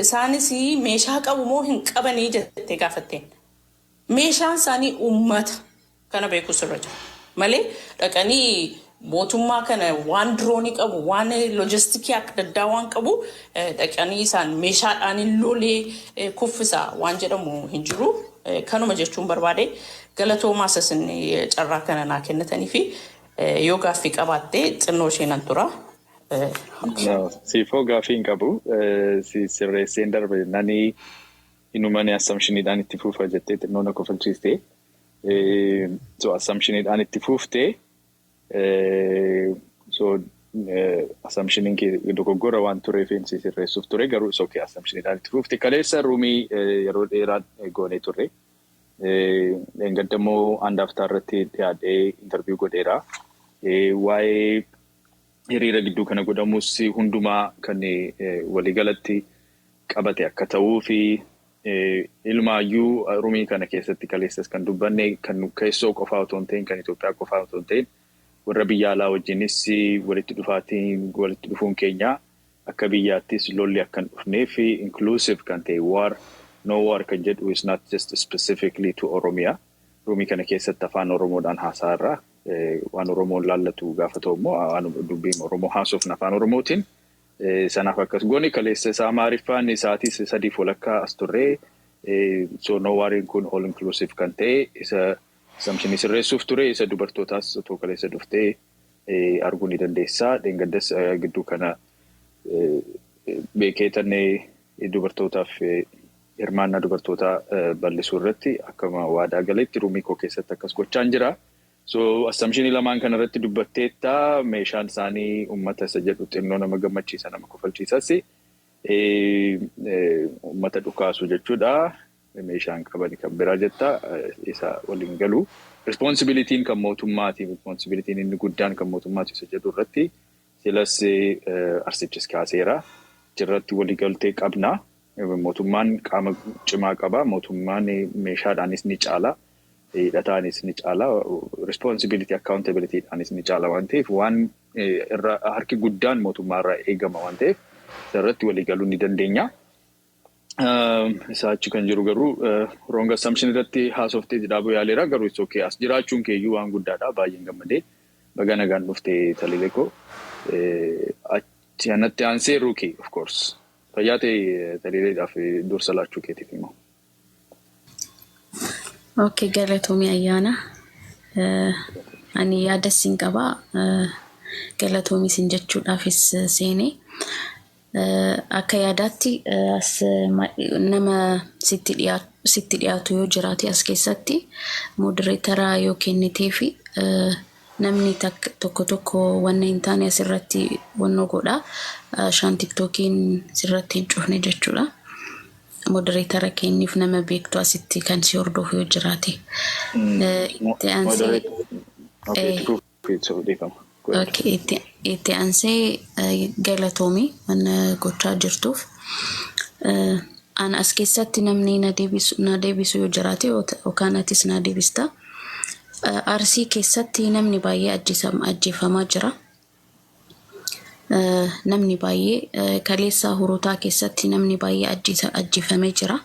isaanis meeshaa qabu moo hin qabanii jettee gaafatteen. Meeshaan isaanii uummata kana beeku sirra jira. Malee dhaqanii mootummaa kana waan droneii qabu, waan logisticii adda addaa waan qabu, dhaqanii isaan meeshaadhaan lolee kuffisaa waan jedhamu hin jiru. Kanuma jechuun barbaade. Galatoomaa isin carraa kana naa kennitanii fi yoo gaaffii qabaatte xinnoo ishee nan tura. Siifoo gaaffii hin qabu. Si sirreesseen darbe nani inumani assumptioniidhaan itti fuufa jettee xinnoo na kofalchiiste. So assumptioniidhaan itti fuuftee, so assumptioniin kee dogoggora waan tureef si sirreessuuf ture, garuu it's okay, assumptioniidhaan itti fuufte. Kaleessa roomii yeroo dheeraa goonee turre. Gaddamoo handaaftaa irratti dhiyaadhee interview godheera. Waa'ee hiriira gidduu kana godhamus hundumaa kan waliigalatti qabate akka ta'uu fi ilmaayyuu roomii kana keessatti kaleessas kan dubbanne, kan keessoo qofaa otoo hin ta'in, kan Itoophiyaa qofaa otoo hin ta'in, warra biyya alaa wajjinis walitti dhufaatiin, walitti dhufuun keenya akka biyyaattis lolli akka hin dhufnee fi inclusive kan ta'e, war no war kan jedhu is not just specifically to Oromiyaa. Roomii kana keessatti afaan Oromoodhaan haasaa irraa waan Oromoon laallatu gaafa ta'u immoo dubbiin Oromoo haasofna afaan Oromootiin. Sanaaf akkas goone. Kaleessa isaa Amaariffaan isaatis 3:30 as turree. So no wariin kun all inclusive kan ta'e isa assumption sirreessuuf ture. Isa dubartootaas otoo kaleessa dhuftee arguu ni dandeessaa. Dheengaddas gidduu kana beekeetannee dubartootaaf hirmaannaa dubartootaa bal'isuu irratti akkuma waadaa galeetti roomii koo keessatti akkas gochaan jira. So assumptionii lamaan kana irratti dubbatteetta. Meeshaan isaanii uummata isa jedhu xinnoo nama gammachiisa, nama kofalchiisas. Uummata dhukaasu jechuudha. Meeshaan qaban kan biraa jetta, isa waliin galu. Responsibilityn kan mootummaati. Responsibilityn inni guddaan kan mootummaati isa jedhu irratti silas arsichis kaaseera. Achirratti waliigaltee qabna. Mootummaan qaama cimaa qaba. Mootummaan meeshaadhaanis ni caala. Hidhataanis ni caala. Responsibility, accountabilitydhaanis ni caala waan ta'eef, waan irra harki guddaan mootummaa irraa eegama waan ta'eef, isarratti waliigaluu ni dandeenya. Isaa achi kan jiru garuu wrong assumption irratti haasoftee dhaabuu yaaleera, garuu it's okay, as jiraachuun keeyyuu waan guddaadha, baay'een gammadee. Baga nagaan dhuftee, Talilee koo. Achi anatti aansee Ruukii, of course. Fayyaa ta'e. Talileedhaaf dursa laachuu keetiif immoo. Okay, galatoomii, Ayyaana. Ani yaada siin qaba. Galatoomii siin jechuudhaafis seenee. Akka yaadaatti as nama sitti dhiyaatu yoo jiraate, as keessatti moderator yoo kennitee fi namni tokko tokko wanna hin taane asirratti wannoo godha. Shaan TikTokiin sirratti hin cufne jechuudha. Moderator kenniif, nama beektu asitti kan si hordofu yoo jiraate. Itti aansee itti aansee galatoomii wanna gochaa jirtuuf. Ana as keessatti namni na deebisu yoo jiraate, yookaan atis na deebista. Arsii keessatti namni baay'ee ajjeefamaa jira. Namni baay'ee kaleessa Hurutaa keessatti namni baay'ee ajjeefamee jira.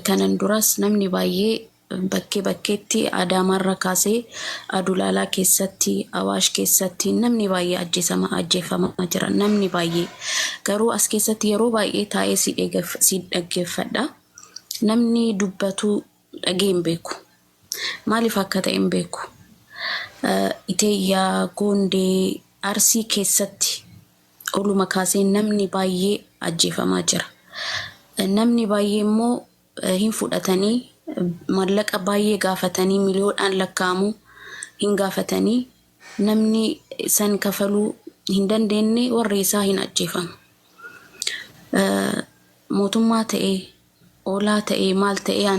Kanan duras namni baay'ee bakkee bakkeetti, Adaamaarra kaasee Adulaalaa keessatti, Awaash keessatti namni baay'ee ajjeefamaa jira. Namni baay'ee garuu as keessatti yeroo baay'ee taa'ee si dhaggeeffadha. Namni dubbatu dhagee hin beeku. Maaliif akka ta'e hin beeku. Iteeyyaa, Gondee, Arsii keessatti oluma kaasee namni baay'ee ajjeefamaa jira. Namni baay'ee immoo hin fudhatanii, maallaqa baay'ee gaafatanii, miliyoodhaan lakkaa'amu hin gaafatanii, namni san kafaluu hin dandeenye warri isaa hin ajjeefamu. Mootummaa ta'ee, oolaa ta'ee, maal ta'ee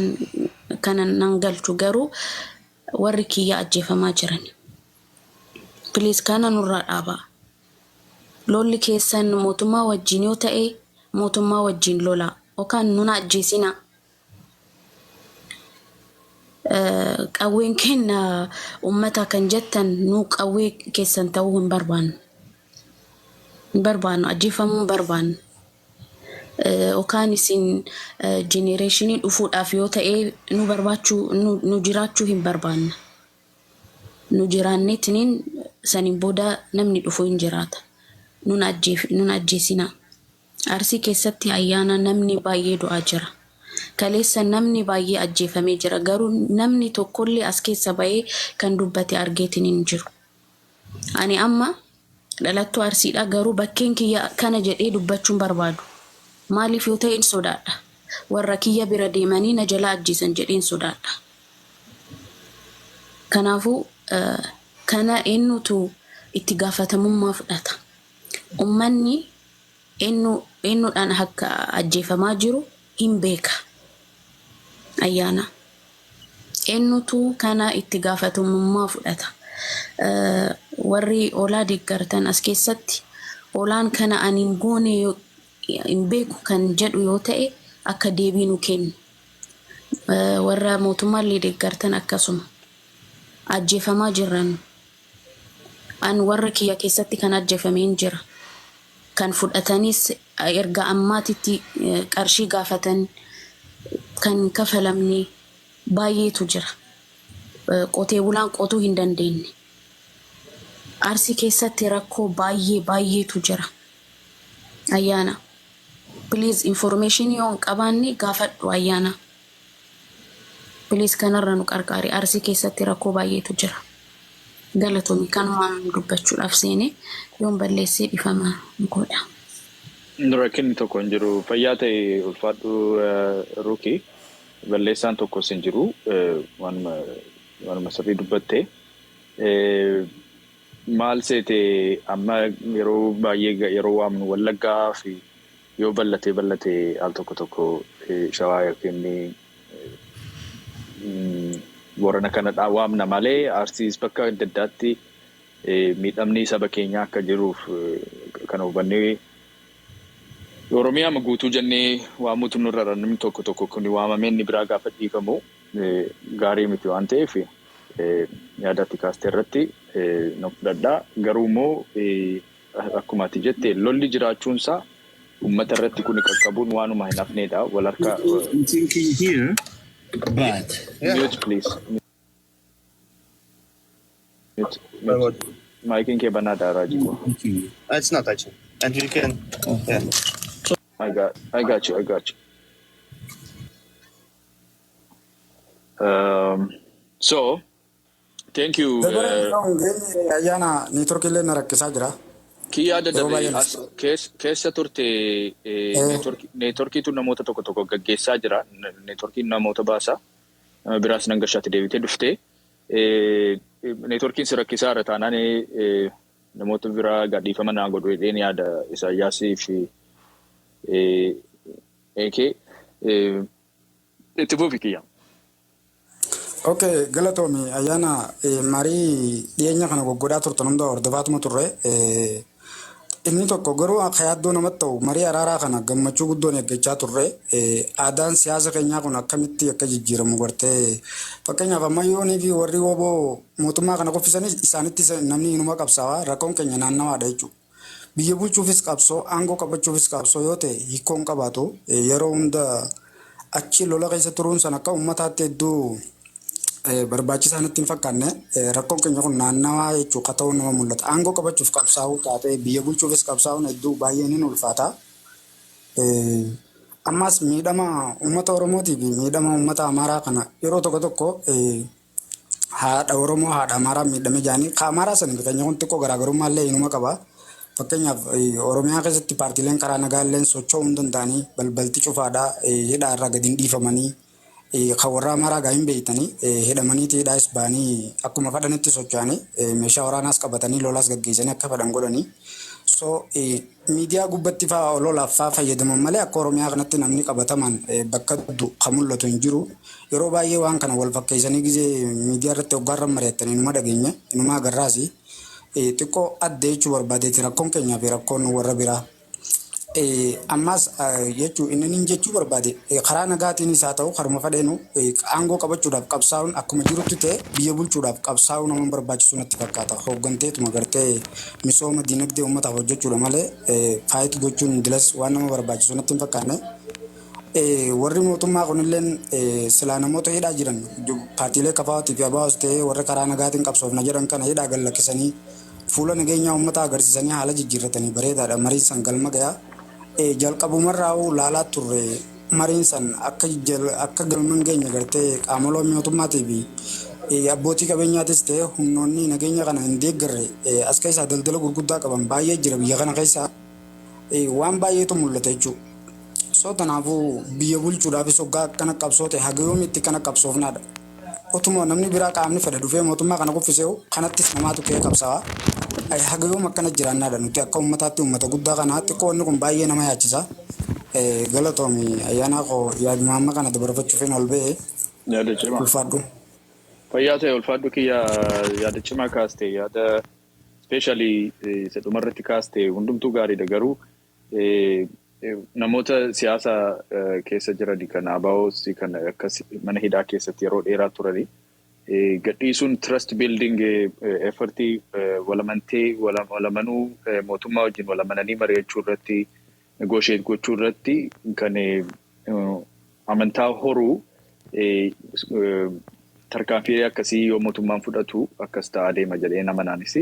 kana nan galchu, garuu warri kiyya ajjeefamaa jiran. Please, kana nurraa dhaabaa. Lolli keessan mootummaa wajjin yoo ta'e, mootummaa wajjin lolaa yookaan nuna ajjeesinaa. Qawween kenna uummata kan jettan, nu qawwee keessan ta'uu hin barbaannu. Hin barbaannu, ajjeefamuu hin barbaannu. Yookaan isin generationii dhufuudhaaf yoo ta'e, nu barbaachuu, nu jiraachuu hin barbaanna. Nu jiraanneetiniin saniin booda namni dhufu hin jiraata. Nun ajjeesinaa. Arsii keessatti, Ayyaana, namni baay'ee du'aa jira. Kaleessa namni baay'ee ajjeefamee jira. Garuu namni tokkollee as keessa bahee kan dubbate argeetiin hin jiru. Ani amma dhalattuu Arsiidha, garuu bakkeen kiyya kana jedhee dubbachuun barbaadu. Maaliif yoo ta'e, hin sodaadha. Warra kiyya bira deemanii na jalaa ajjeesan jedheen sodaadha. Kanaafuu kana eenyutu itti gaafatamummaa fudhata? Uummanni eenyuudhaan akka ajjeefamaa jiru hin beeka. Ayyaana. Eenyutu kana itti gaafatamummaa fudhata? Warri olaa deeggartan as keessatti, olaan kana ani hin goone. hin beeku kan jedhu yoo ta'e akka deebii nu kennu. Warra mootummaallee deeggartan akkasuma. Ajjeefamaa jirran. An warra kiyya keessatti kan ajjeefameen jira. Kan fudhatanis erga ammaatitti qarshii gaafatan kan kafalamne baay'eetu jira. Qotee bulaan qotuu hin dandeenye. Arsii keessatti rakkoo baay'ee baay'eetu jira. Ayyaana. Please, information yoo hin qabaanne gaafadhu, Ayyaana. Please, kanarra nu qarqaari. Arsii keessatti rakkoo baay'eetu jira. Galatoomi, kanumaan dubbachuudhaaf seene, yoon balleessee dhifama godha. Rakkinni tokko hin jiru. Fayyaa ta'e, ulfaadhu Ruki. Balleessaan tokkos hin jiru. Waanuma sirrii dubbatte. Maal seete, amma yeroo baay'ee yeroo waamnu Wallaggaa fi yoo bal'atee bal'atee al tokko tokko Shawaa yookiin Boorana kanadhaa waamna malee, Arsiis bakka adda addaatti miidhamni saba keenyaa akka jiruuf kan hubannee Oromiyaa guutuu jennee waamutu nurra, namni tokko tokko kun waamamee inni biraa gaafa dhiifamu gaarii miti waan ta'eef, yaadatti kaastee irratti na fudhadhaa. Garuu immoo akkuma ati jette, lolli jiraachuunsaa uummata irratti kun qaqqabuun waanuma hin hafneedha. Wal harka. I'm thinking here, but Mute, please. Mute. Mute. Maayikiin kee banaadha, Raajii. It's not actually. And you can, yeah. I got you. I got you. So, thank you. Dabareen Ayyaana, network illee na rakkisaa jira. Kiyyaa Yeroo dadhabee baay'ee as keessa turte, networkiitu namoota tokko tokko gaggeessaa jira. Networkiin namoota baasa. Nama biraas nan gashaatti deebitee dhuftee. Networkiin si rakkisaa irra taanaan namoota biraa gadhiifama naa godhu jedheen yaada, Isaayyaasii fi Eekee. Itti fufi, Kiyya. Okay, galatoomi Ayyaana, marii dhiyeenya kana goggodhaa turtan hunda hordofaatuma turre. Inni tokko garuu akka yaaddoo namatti ta'u, marii araaraa kana gammachuu guddoon eeggachaa turre. Aadaan siyaasa keenyaa kun akkamitti akka jijjiiramu gartee, fakkeenyaaf ammayyoonii fi warri woboo mootummaa kana kuffisanis isaanitti namni inuma qabsaawaa, rakkoon keenya naannawaadha jechuudha. Biyya bulchuufis qabsoo, aangoo qabachuufis qabsoo yoo ta'e hiikkoon qabaatu, yeroo hunda achi lola keessa turuun san akka uummataatti hedduu barbaachisaa natti hin fakkaanne. Rakkoon keenya kun naannawaa jechuun akka ta'u nama mul'ata. Aangoo qabachuuf qabsaa'uu taatee biyya bulchuufis qabsaa'uun hedduu baay'ee ni ulfaata. Ammas miidhama uummata Oromootii fi miidhama uummata Amaaraa kana yeroo tokko tokko haadha Oromoo, haadha Amaaraa miidhame jaanii, ka Amaaraa sana keenya kun xiqqoo garaagarummaa illee inuma qaba. Fakkeenyaaf Oromiyaa keessatti paartiileen karaa nagaa illee socho'uu hin danda'anii, balbalti cufaadha, hidhaa irraa gadi hin dhiifamanii. Kan warra Amaaraa gaa hin beektanii, hidhamaniiti hidhaas ba'anii akkuma fedhanitti socho'anii, meeshaa waraanaas qabatanii lolaas gaggeessanii akka fedhan godhanii. So miidiyaa gubbatti fa'aa ololaaf fa'aa fayyadaman malee akka Oromiyaa kanatti namni qabataman bakka kan mul'atu hin jiru. Yeroo baay'ee waan kana wal fakkeessanii gizee miidiyaa irratti hoggaarra mari'attanii inuma dhageenya, inuma agarraasi. Xiqqoo adda jechuu barbaadeeti rakkoon keenyaa fi rakkoon warra biraa. Ammas jechuun inni inni jechuu barbaade, karaa nagaatiinis haa ta'u karuma fedheenu aangoo qabachuudhaaf qabsaa'uun akkuma jirutti ta'e, biyya bulchuudhaaf qabsaa'uu nama barbaachisu natti fakkaata. Hoogganteetuma gartee misooma dinagdee uummataaf hojjechuudha malee fight gochuun dilas waan nama barbaachisu natti hin fakkaanne. Warri mootummaa kunilleen silaa namoota hidhaa jiran, paartiilee KFO'tii fi ABOs ta'ee warra karaa nagaatiin qabsoofna jedhan kana hidhaa gad lakkisanii fuula nageenyaa uummataa agarsiisanii haala jijjiirratanii bareedaadha. Mariin san galma gayaa. Jalqabumarraa laalaa turre, mariin san akka galma hin geenye gartee qaamolee mootummaatii fi abbootii qabeenyaatis ta'e humnoonni nageenya kana hin deeggarre as keessaa daldala gurguddaa qaban baay'ee jira biyya kana keessaa, waan baay'eetu mul'ata jechuudha. So kanaafuu biyya bulchuudhaafis hoggaa akkana qabsoo ta'e haga yoomiitti kana qabsoofnaadha. Otuma namni biraa qaamni fedhe dhufee mootummaa kana kuffisee kanattis namaatu ka'ee qabsaa'aa. Haga yoom akkana jiraannaadha nuti akka uummataatti, uummata guddaa kanaa xiqqoo inni kun baay'ee nama yaachisa. Galatoomi, Ayyaanaa koo, yaaduma amma kana dabarfachuuf hin ol ba'e. Yaada cimaa. Ulfaadhu. Fayyaa ta'e, ulfaadhu Kiyya, yaada cimaa kaaste, yaada especially isa dhumarratti kaaste hundumtuu gaariidha, garuu Namoota siyaasa keessa jiran kan ABOs kan akkas mana hidhaa keessatti yeroo dheeraa turanii gadhiisuun trust building effortii, walamantee, walamanuu, mootummaa wajjin walamananii mari'achuu irratti, negotiate gochuu irratti kan amantaa horuu, tarkaanfii akkasii yoo mootummaan fudhatu akkas ta'aa deema jedhee amanaanis,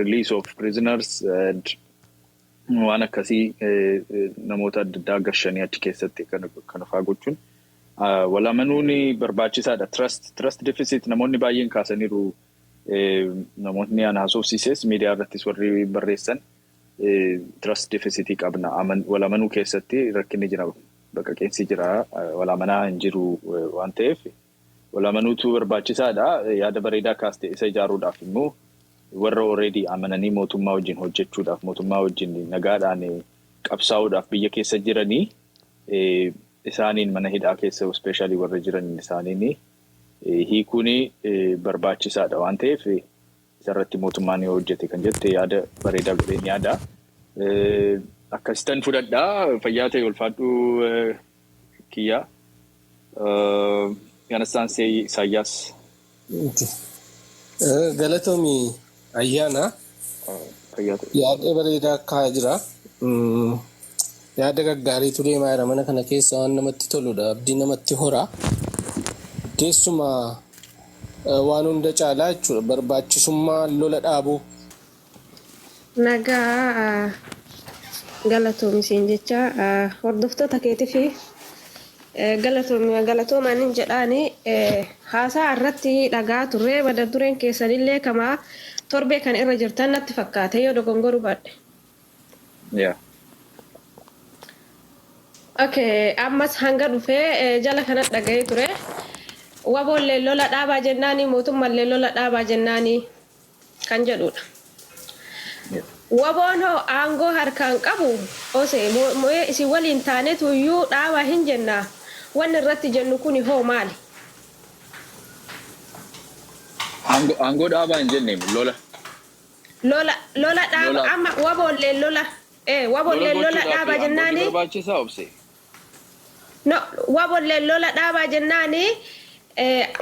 release of prisoners and waan akkasii, namoota adda addaa gashanii achi keessatti kan faa gochuun walamanuun barbaachisaadha. Trust deficit namoonni baay'een kaasaniiru. Namoonni ana haasofsiises, miidiyaa irrattis warri barreessan, trust deficitii qabna. Walamanuu keessatti rakkinni jira. Baqaqeensi jira. Walamanaa hin jiru waan ta'eef walamanuutu barbaachisaadha. Yaada bareedaa kaaste. Isa ijaaruudhaaf immoo warra already amananii mootummaa wajjin hojjechuudhaaf, mootummaa wajjin nagaadhaan qabsaa'uudhaaf biyya keessa jiranii, isaaniin mana hidhaa keessa especially warra jiran isaaniin hiikuun barbaachisaadha waan ta'eef, isarratti mootummaan yoo hojjete kan jette yaada bareedaa godheen yaada. Akkasitan fudhadhaa. Fayyaa ta'e, ulfaadhuu kiyyaa. Kanastaan Isaayyaas. Galatoomi, Ayyaana. Yaada bareedaa kaa'aa jira. Yaada gaggaariitu deemaa jira mana kana keessa, waan namatti toludha. Abdii namatti hora. Keessumaa waan hunda caalaa jechuudha barbaachisummaa lola dhaabuu. Nagaa, galatoomi jecha hordoftoota keetii fi galatoomi, galatoomaan hin jedhaani. Haasaa irratti dhagaa turree, mata dureen keessanillee kamaa torbee kan irra jirtan natti fakkaate, yoo dogongoruu baadhe. Yeah. Okay, ammas hanga dhufee jala kana dhaga'ee ture. Waboollee lola dhaabaa jennaanii, mootummaallee lola dhaabaa jennaanii kan jedhudha. Waboon hoo aangoo harkaan qabu osee mo'ee isin waliin taanetu iyyuu dhaabaa hin jennaa. Wanni irratti jennu kuni hoo maali? Aangoo dhaabaa hin jenne, lola. Lola dhaaba amma waboollee lola waboollee lola dhaabaa jennaanii. Barbaachisaa, Obse. No, waboollee lola dhaabaa jennaanii,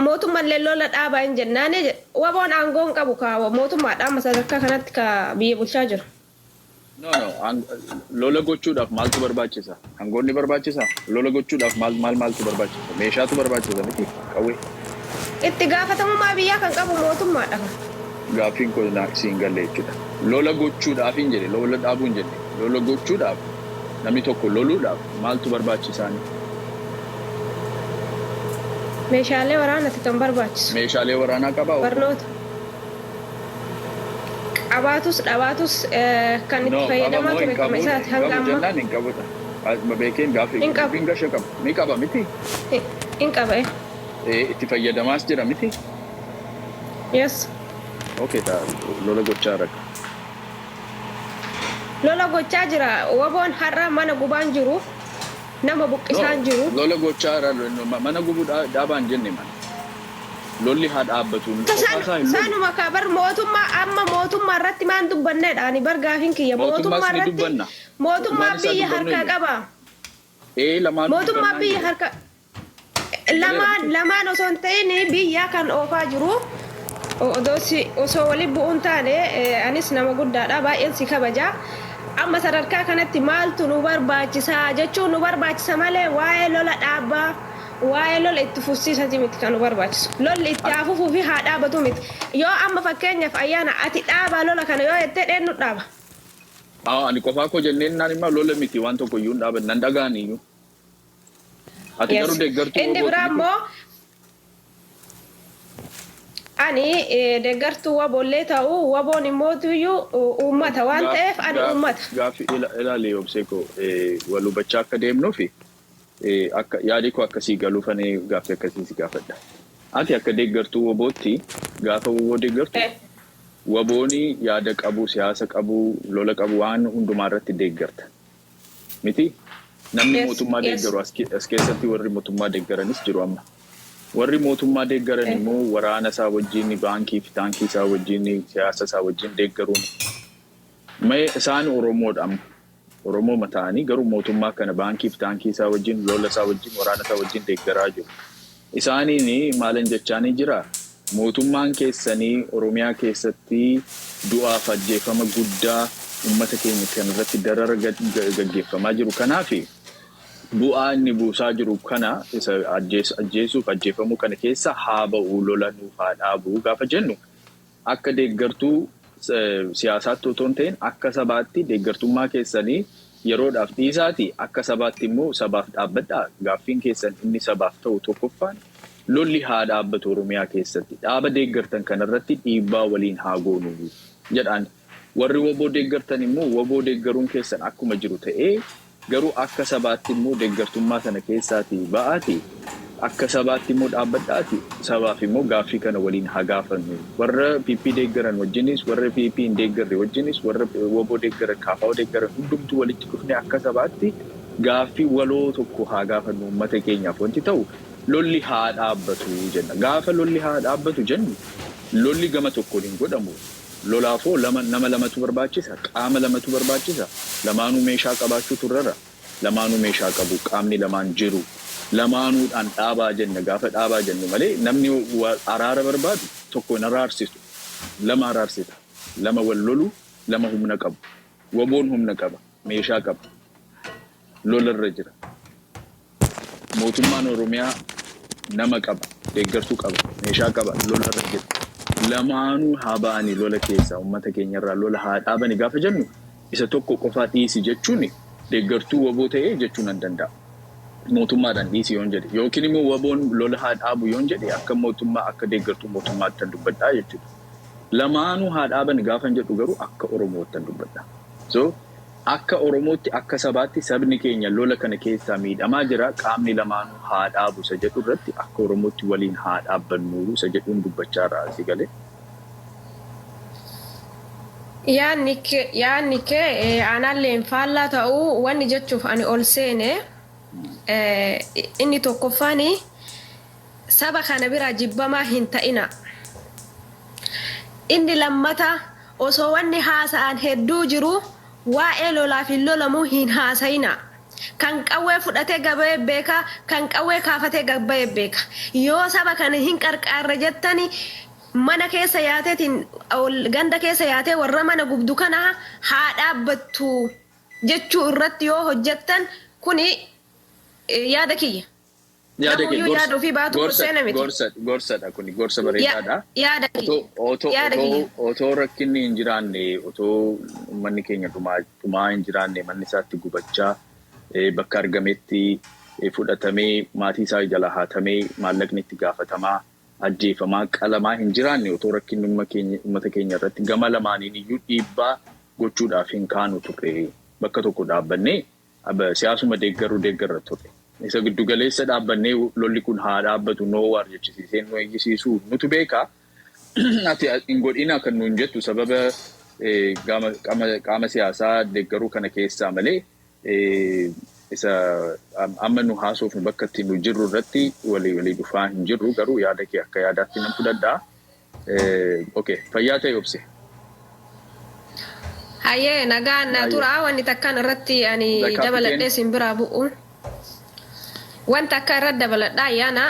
mootummaallee lola dhaabaa hin jennaanii. Waboon aangoo hin qabu ka mootummaadha amma sadarkaa kanatti ka biyya bulchaa jiru. No, lola gochuudhaaf maaltu barbaachisa? Aangoon ni barbaachisa? Lola gochuudhaaf maal maal maaltu barbaachisa? Meeshaatu barbaachisa miti? Qawwee. Itti gaafatamummaa biyyaa kan qabu mootummaadha. Gaaffiin koo siin galle jechuudha. Lola gochuudhaaf hin jedhe, lola dhaabuu hin jenne. Lola gochuudhaaf, namni tokko loluudhaaf maaltu barbaachisaani? Meeshaalee waraanaati kan barbaachisu. Meeshaalee waraanaa qabaa? Barnoota. Qabaatus dhabaatus kan itti fayyadamaa ture kama isaati hanga ammaa. Jennaan hin qabudha. Beekeen gaaffii Hin qabu. Hin gasha qaba. Ni qaba miti? Hin qaba. Itti fayyadamaas jira miti? Yes. Okay, ta'a lola gochaa jira. Lola gochaa jira. Waboon har'a mana gubaan jiru. Nama buqqisaan jiru. Lola gochaa jira. Mana gubuu dhaabaa hin jenne mana. Lolli haa dhaabbatu. Qofaasaa hin lolu. Saanuma ka bar mootummaa, amma mootummaa irratti maan dubbannedha ani bar gaafiin kiyya. Mootummaas Mootummaa ni irratti dubbanna. mootummaa Mootummaan isaa biyya dubbannu harkaa iyyuu. qaba. Lamaan Mootummaa dubbannaa biyya jiru. harka lamaan lamaan osoo hin ta'in biyya kan oofaa jiru. Odoo si osoo waliin bu'uun taane, anis nama guddaadha, baay'een si kabaja. Amma sadarkaa kanatti maaltu nu barbaachisaa jechuun nu barbaachisa malee, waa'ee lola dhaabbaa, waa'ee lola itti fufsiisati miti kan nu barbaachisu. Lolli itti haa fufuu fi haa dhaabatu miti. Yoo amma fakkeenyaaf, Ayyaana, ati dhaabaa lola kana yoo jettee, dheennu dhaaba? Ani qofaa koo jenneen naan immoo lola miti, waan tokko iyyuu hin dhaaban, nan dhaga'an iyyuu. Ati garuu deeggartuu Inni WBOti biraa miti? immoo ani deeggartuu waboollee ta'u, waboon immootuyyuu uummata waan ta'eef ani uummata. Gaaffii ilaali, Obsee koo, wal hubachaa akka deemnuufi akka yaadi koo akkasii galuufanii gaaffii akkasii si gaafadha. Ati akka deeggartuu WBOtti, gaafa WBO deeggartu, WBOni yaada qabu, siyaasa qabu, lola qabu, waan hundumaa irratti deeggarta. Miti? Namni mootummaa deeggaru as keessatti, warri mootummaa deeggaranis jiru amma. Warri mootummaa deeggaran immoo waraana isaa wajjin, baankii fi taankii isaa wajjin, siyaasa isaa wajjin deeggaruun. Mee isaan Oromoodha amma. Oromoo ta'anii garuu mootummaa kana baankiif taankii isaa wajjin, lola isaa wajjin, waraana isaa wajjin deeggaraa jiru. Isaaniin maalan jechaanii jira? Mootummaan keessanii Oromiyaa keessatti du'aaf ajjeefama guddaa uummata keenya kan irratti darara gaggeeffamaa jiru. Kanaaf bu'aa inni buusaa jiru kana, isa ajjeesuuf ajjeefamuu kana keessa haa ba'u, lola nuuf haa dhaabu gaafa jennu, akka deeggartuu siyaasaatti otoo hin ta'in akka sabaatti deeggartummaa keessanii yeroodhaaf dhiisaati, akka sabaatti immoo sabaaf dhaabbadhaa. Gaaffiin keessan inni sabaaf ta'u tokkoffaan lolli haa dhaabbatu Oromiyaa keessatti, dhaaba deeggartan kanarratti dhiibbaa waliin haa goonu jedhaan. Warri WBO deeggartan immoo WBO deeggaruun keessan akkuma jiru ta'ee, garuu akka sabaatti immoo deeggartummaa sana keessaatii ba'aati, akka sabaatti immoo dhaabbadhaati, sabaaf immoo gaaffii kana waliin haa gaafannu. Warra PP deeggaran wajjinis, warra PP hin deeggarre wajjinis, warra WBO deeggaran, KFO deeggaran, hundumtuu walitti dhufne akka sabaatti gaaffii waloo tokko haa gaafannu. Uummata keenyaaf wanti ta'u lolli haa dhaabbatu jenna. Gaafa lolli haa dhaabbatu jennu, lolli gama tokkoon hin godhamu. Lolaafoo lama, nama lamatu barbaachisa, qaama lamatu barbaachisa. Lamaanuu meeshaa qabaachuu turrara. Lamaanuu meeshaa qabu, qaamni lamaan jiru. Lamaanuudhaan dhaabaa jenna. Gaafa dhaabaa jennu malee namni araara barbaadu tokko hin araarsisu. Lama araarsita. Lama wal lolu, lama humna qabu. WBOn humna qaba, meeshaa qaba. Lolarra jira. Mootummaan Oromiyaa nama qaba, deeggartuu qaba, meeshaa qaba, lolarra jira. Lamaanuu haa ba'anii lola keessa, uummata keenyarraa lola haa dhaabani gaafa jennu, isa tokko qofaa dhiisi jechuun deeggartuu WBO ta'ee jechuu nan danda'a. Mootummaadhaan dhiisi yoon jedhe, yookiin immoo WBOn lola haa dhaabu yoon jedhe, akka mootummaa, akka deeggartuu mootummaatti kan dubbadhaa jechuudha. Lamaanuu haa dhaaban gaafa jedhu garuu akka Oromootti dubbadha. So akka Oromootti, akka sabaatti, sabni keenya lola kana keessaa miidhamaa jira, qaamni lamaanuu haa dhaabu isa jedhu irratti akka Oromootti waliin haa dhaabbannu isa jedhuun dubbachaa irraa asii galee. Yaadni kee aanaallee faallaa ta'uu wanni jechuuf ani ol seene, inni tokkoffaan saba kana bira jibbamaa hin ta'ina. Inni lammata, osoo wanni haasa'an hedduu jiru waa'ee lolaaf hin lolamuu hin haasa'ina. Kan qawwee fudhatee gaba'ee beeka, kan qawwee kaafatee gaba'ee beeka. Yoo saba kana hin qarqaarre jettani, mana keessa yaateetiin, ganda keessa yaatee warra mana gubdu kana haa dhaabbattu jechuu irratti yoo hojjettan, kuni yaada kiyya. Yaada kee Namuyyuu yaada ofii baatu seena miti. Gorsadha, kuni gorsa bareedaadha. Yaada kiyya. Yaada kiyya. Otoo rakkinni hin jiraanne, otoo uummanni keenya dhumaa hin jiraanne, manni isaatti gubachaa, bakka argametti fudhatamee, maatii isaa jala haatamee, maallaqni itti gaafatamaa, ajjeefamaa, qalamaa hin jiraanne, otoo rakkinni uummata keenya irratti gama lamaaniin iyyuu dhiibbaa gochuudhaaf hin kaanu turre, bakka tokko dhaabbannee siyaasuma deeggaruu deeggarra turre. Isa giddugaleessa dhaabbannee lolli kun haa dhaabbatu, no war jechisiisee nu eeyyisiisuu nutu beekaa. Ati hin godhina kan nuun jettu sababa qaama siyaasaa deeggaruu kana keessaa malee, isa amma nu haasofnu bakka itti nu jirru irratti walii walii dhufaa hin jirru, garuu yaada kee akka yaadaatti nan fudhadhaa. Okay, fayyaa ta'e, Obse. Hayyee, nagaan na tura. Wanni takkaan irratti ani dabaladhee sin biraa bu'u. Wanta akka irratti dabaladhaa ayyaana.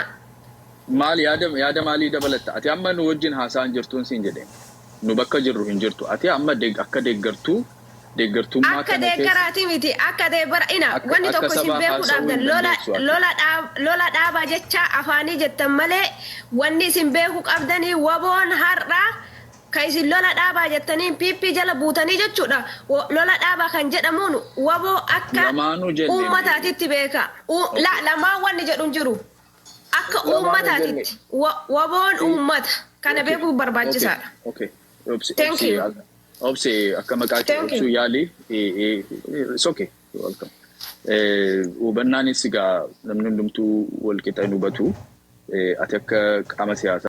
Maal, yaada maalii dabalatta? Ati amma nu wajjin haasa'an jirtuun siin jedheen. Nu bakka jirru hin jirtu. Ati amma akka deeggartuu deeggartummaa Akka deeggaraati miti, akka deeggara ina wanni akka tokko isin sabaa beekuu haasa'uu dhaabdan hin lola dandeessu ati. Lola dhaabaa jecha afaanii jettan malee, wanni isin beekuu qabdanii WBOn har'a ka isin lola dhaabaa jettanii PP jala buutanii jechuudha. Lola dhaabaa kan jedhamuun WBO akka Lamaanuu jenne. uummataatitti beeka. Lamaan wanni jedhu hin jiru. Akka Lamaanuu uummataatitti WBOn uummata kana beekuu barbaachisaadha. Okay. Obsi, Thank Obsi, you. Obsi, akka maqaa kee Thank you. obsuu yaali. It's okay. You're welcome. Hubannaanis egaa namni hundumtuu wal qixa hin hubatu. Ati akka qaama siyaasaa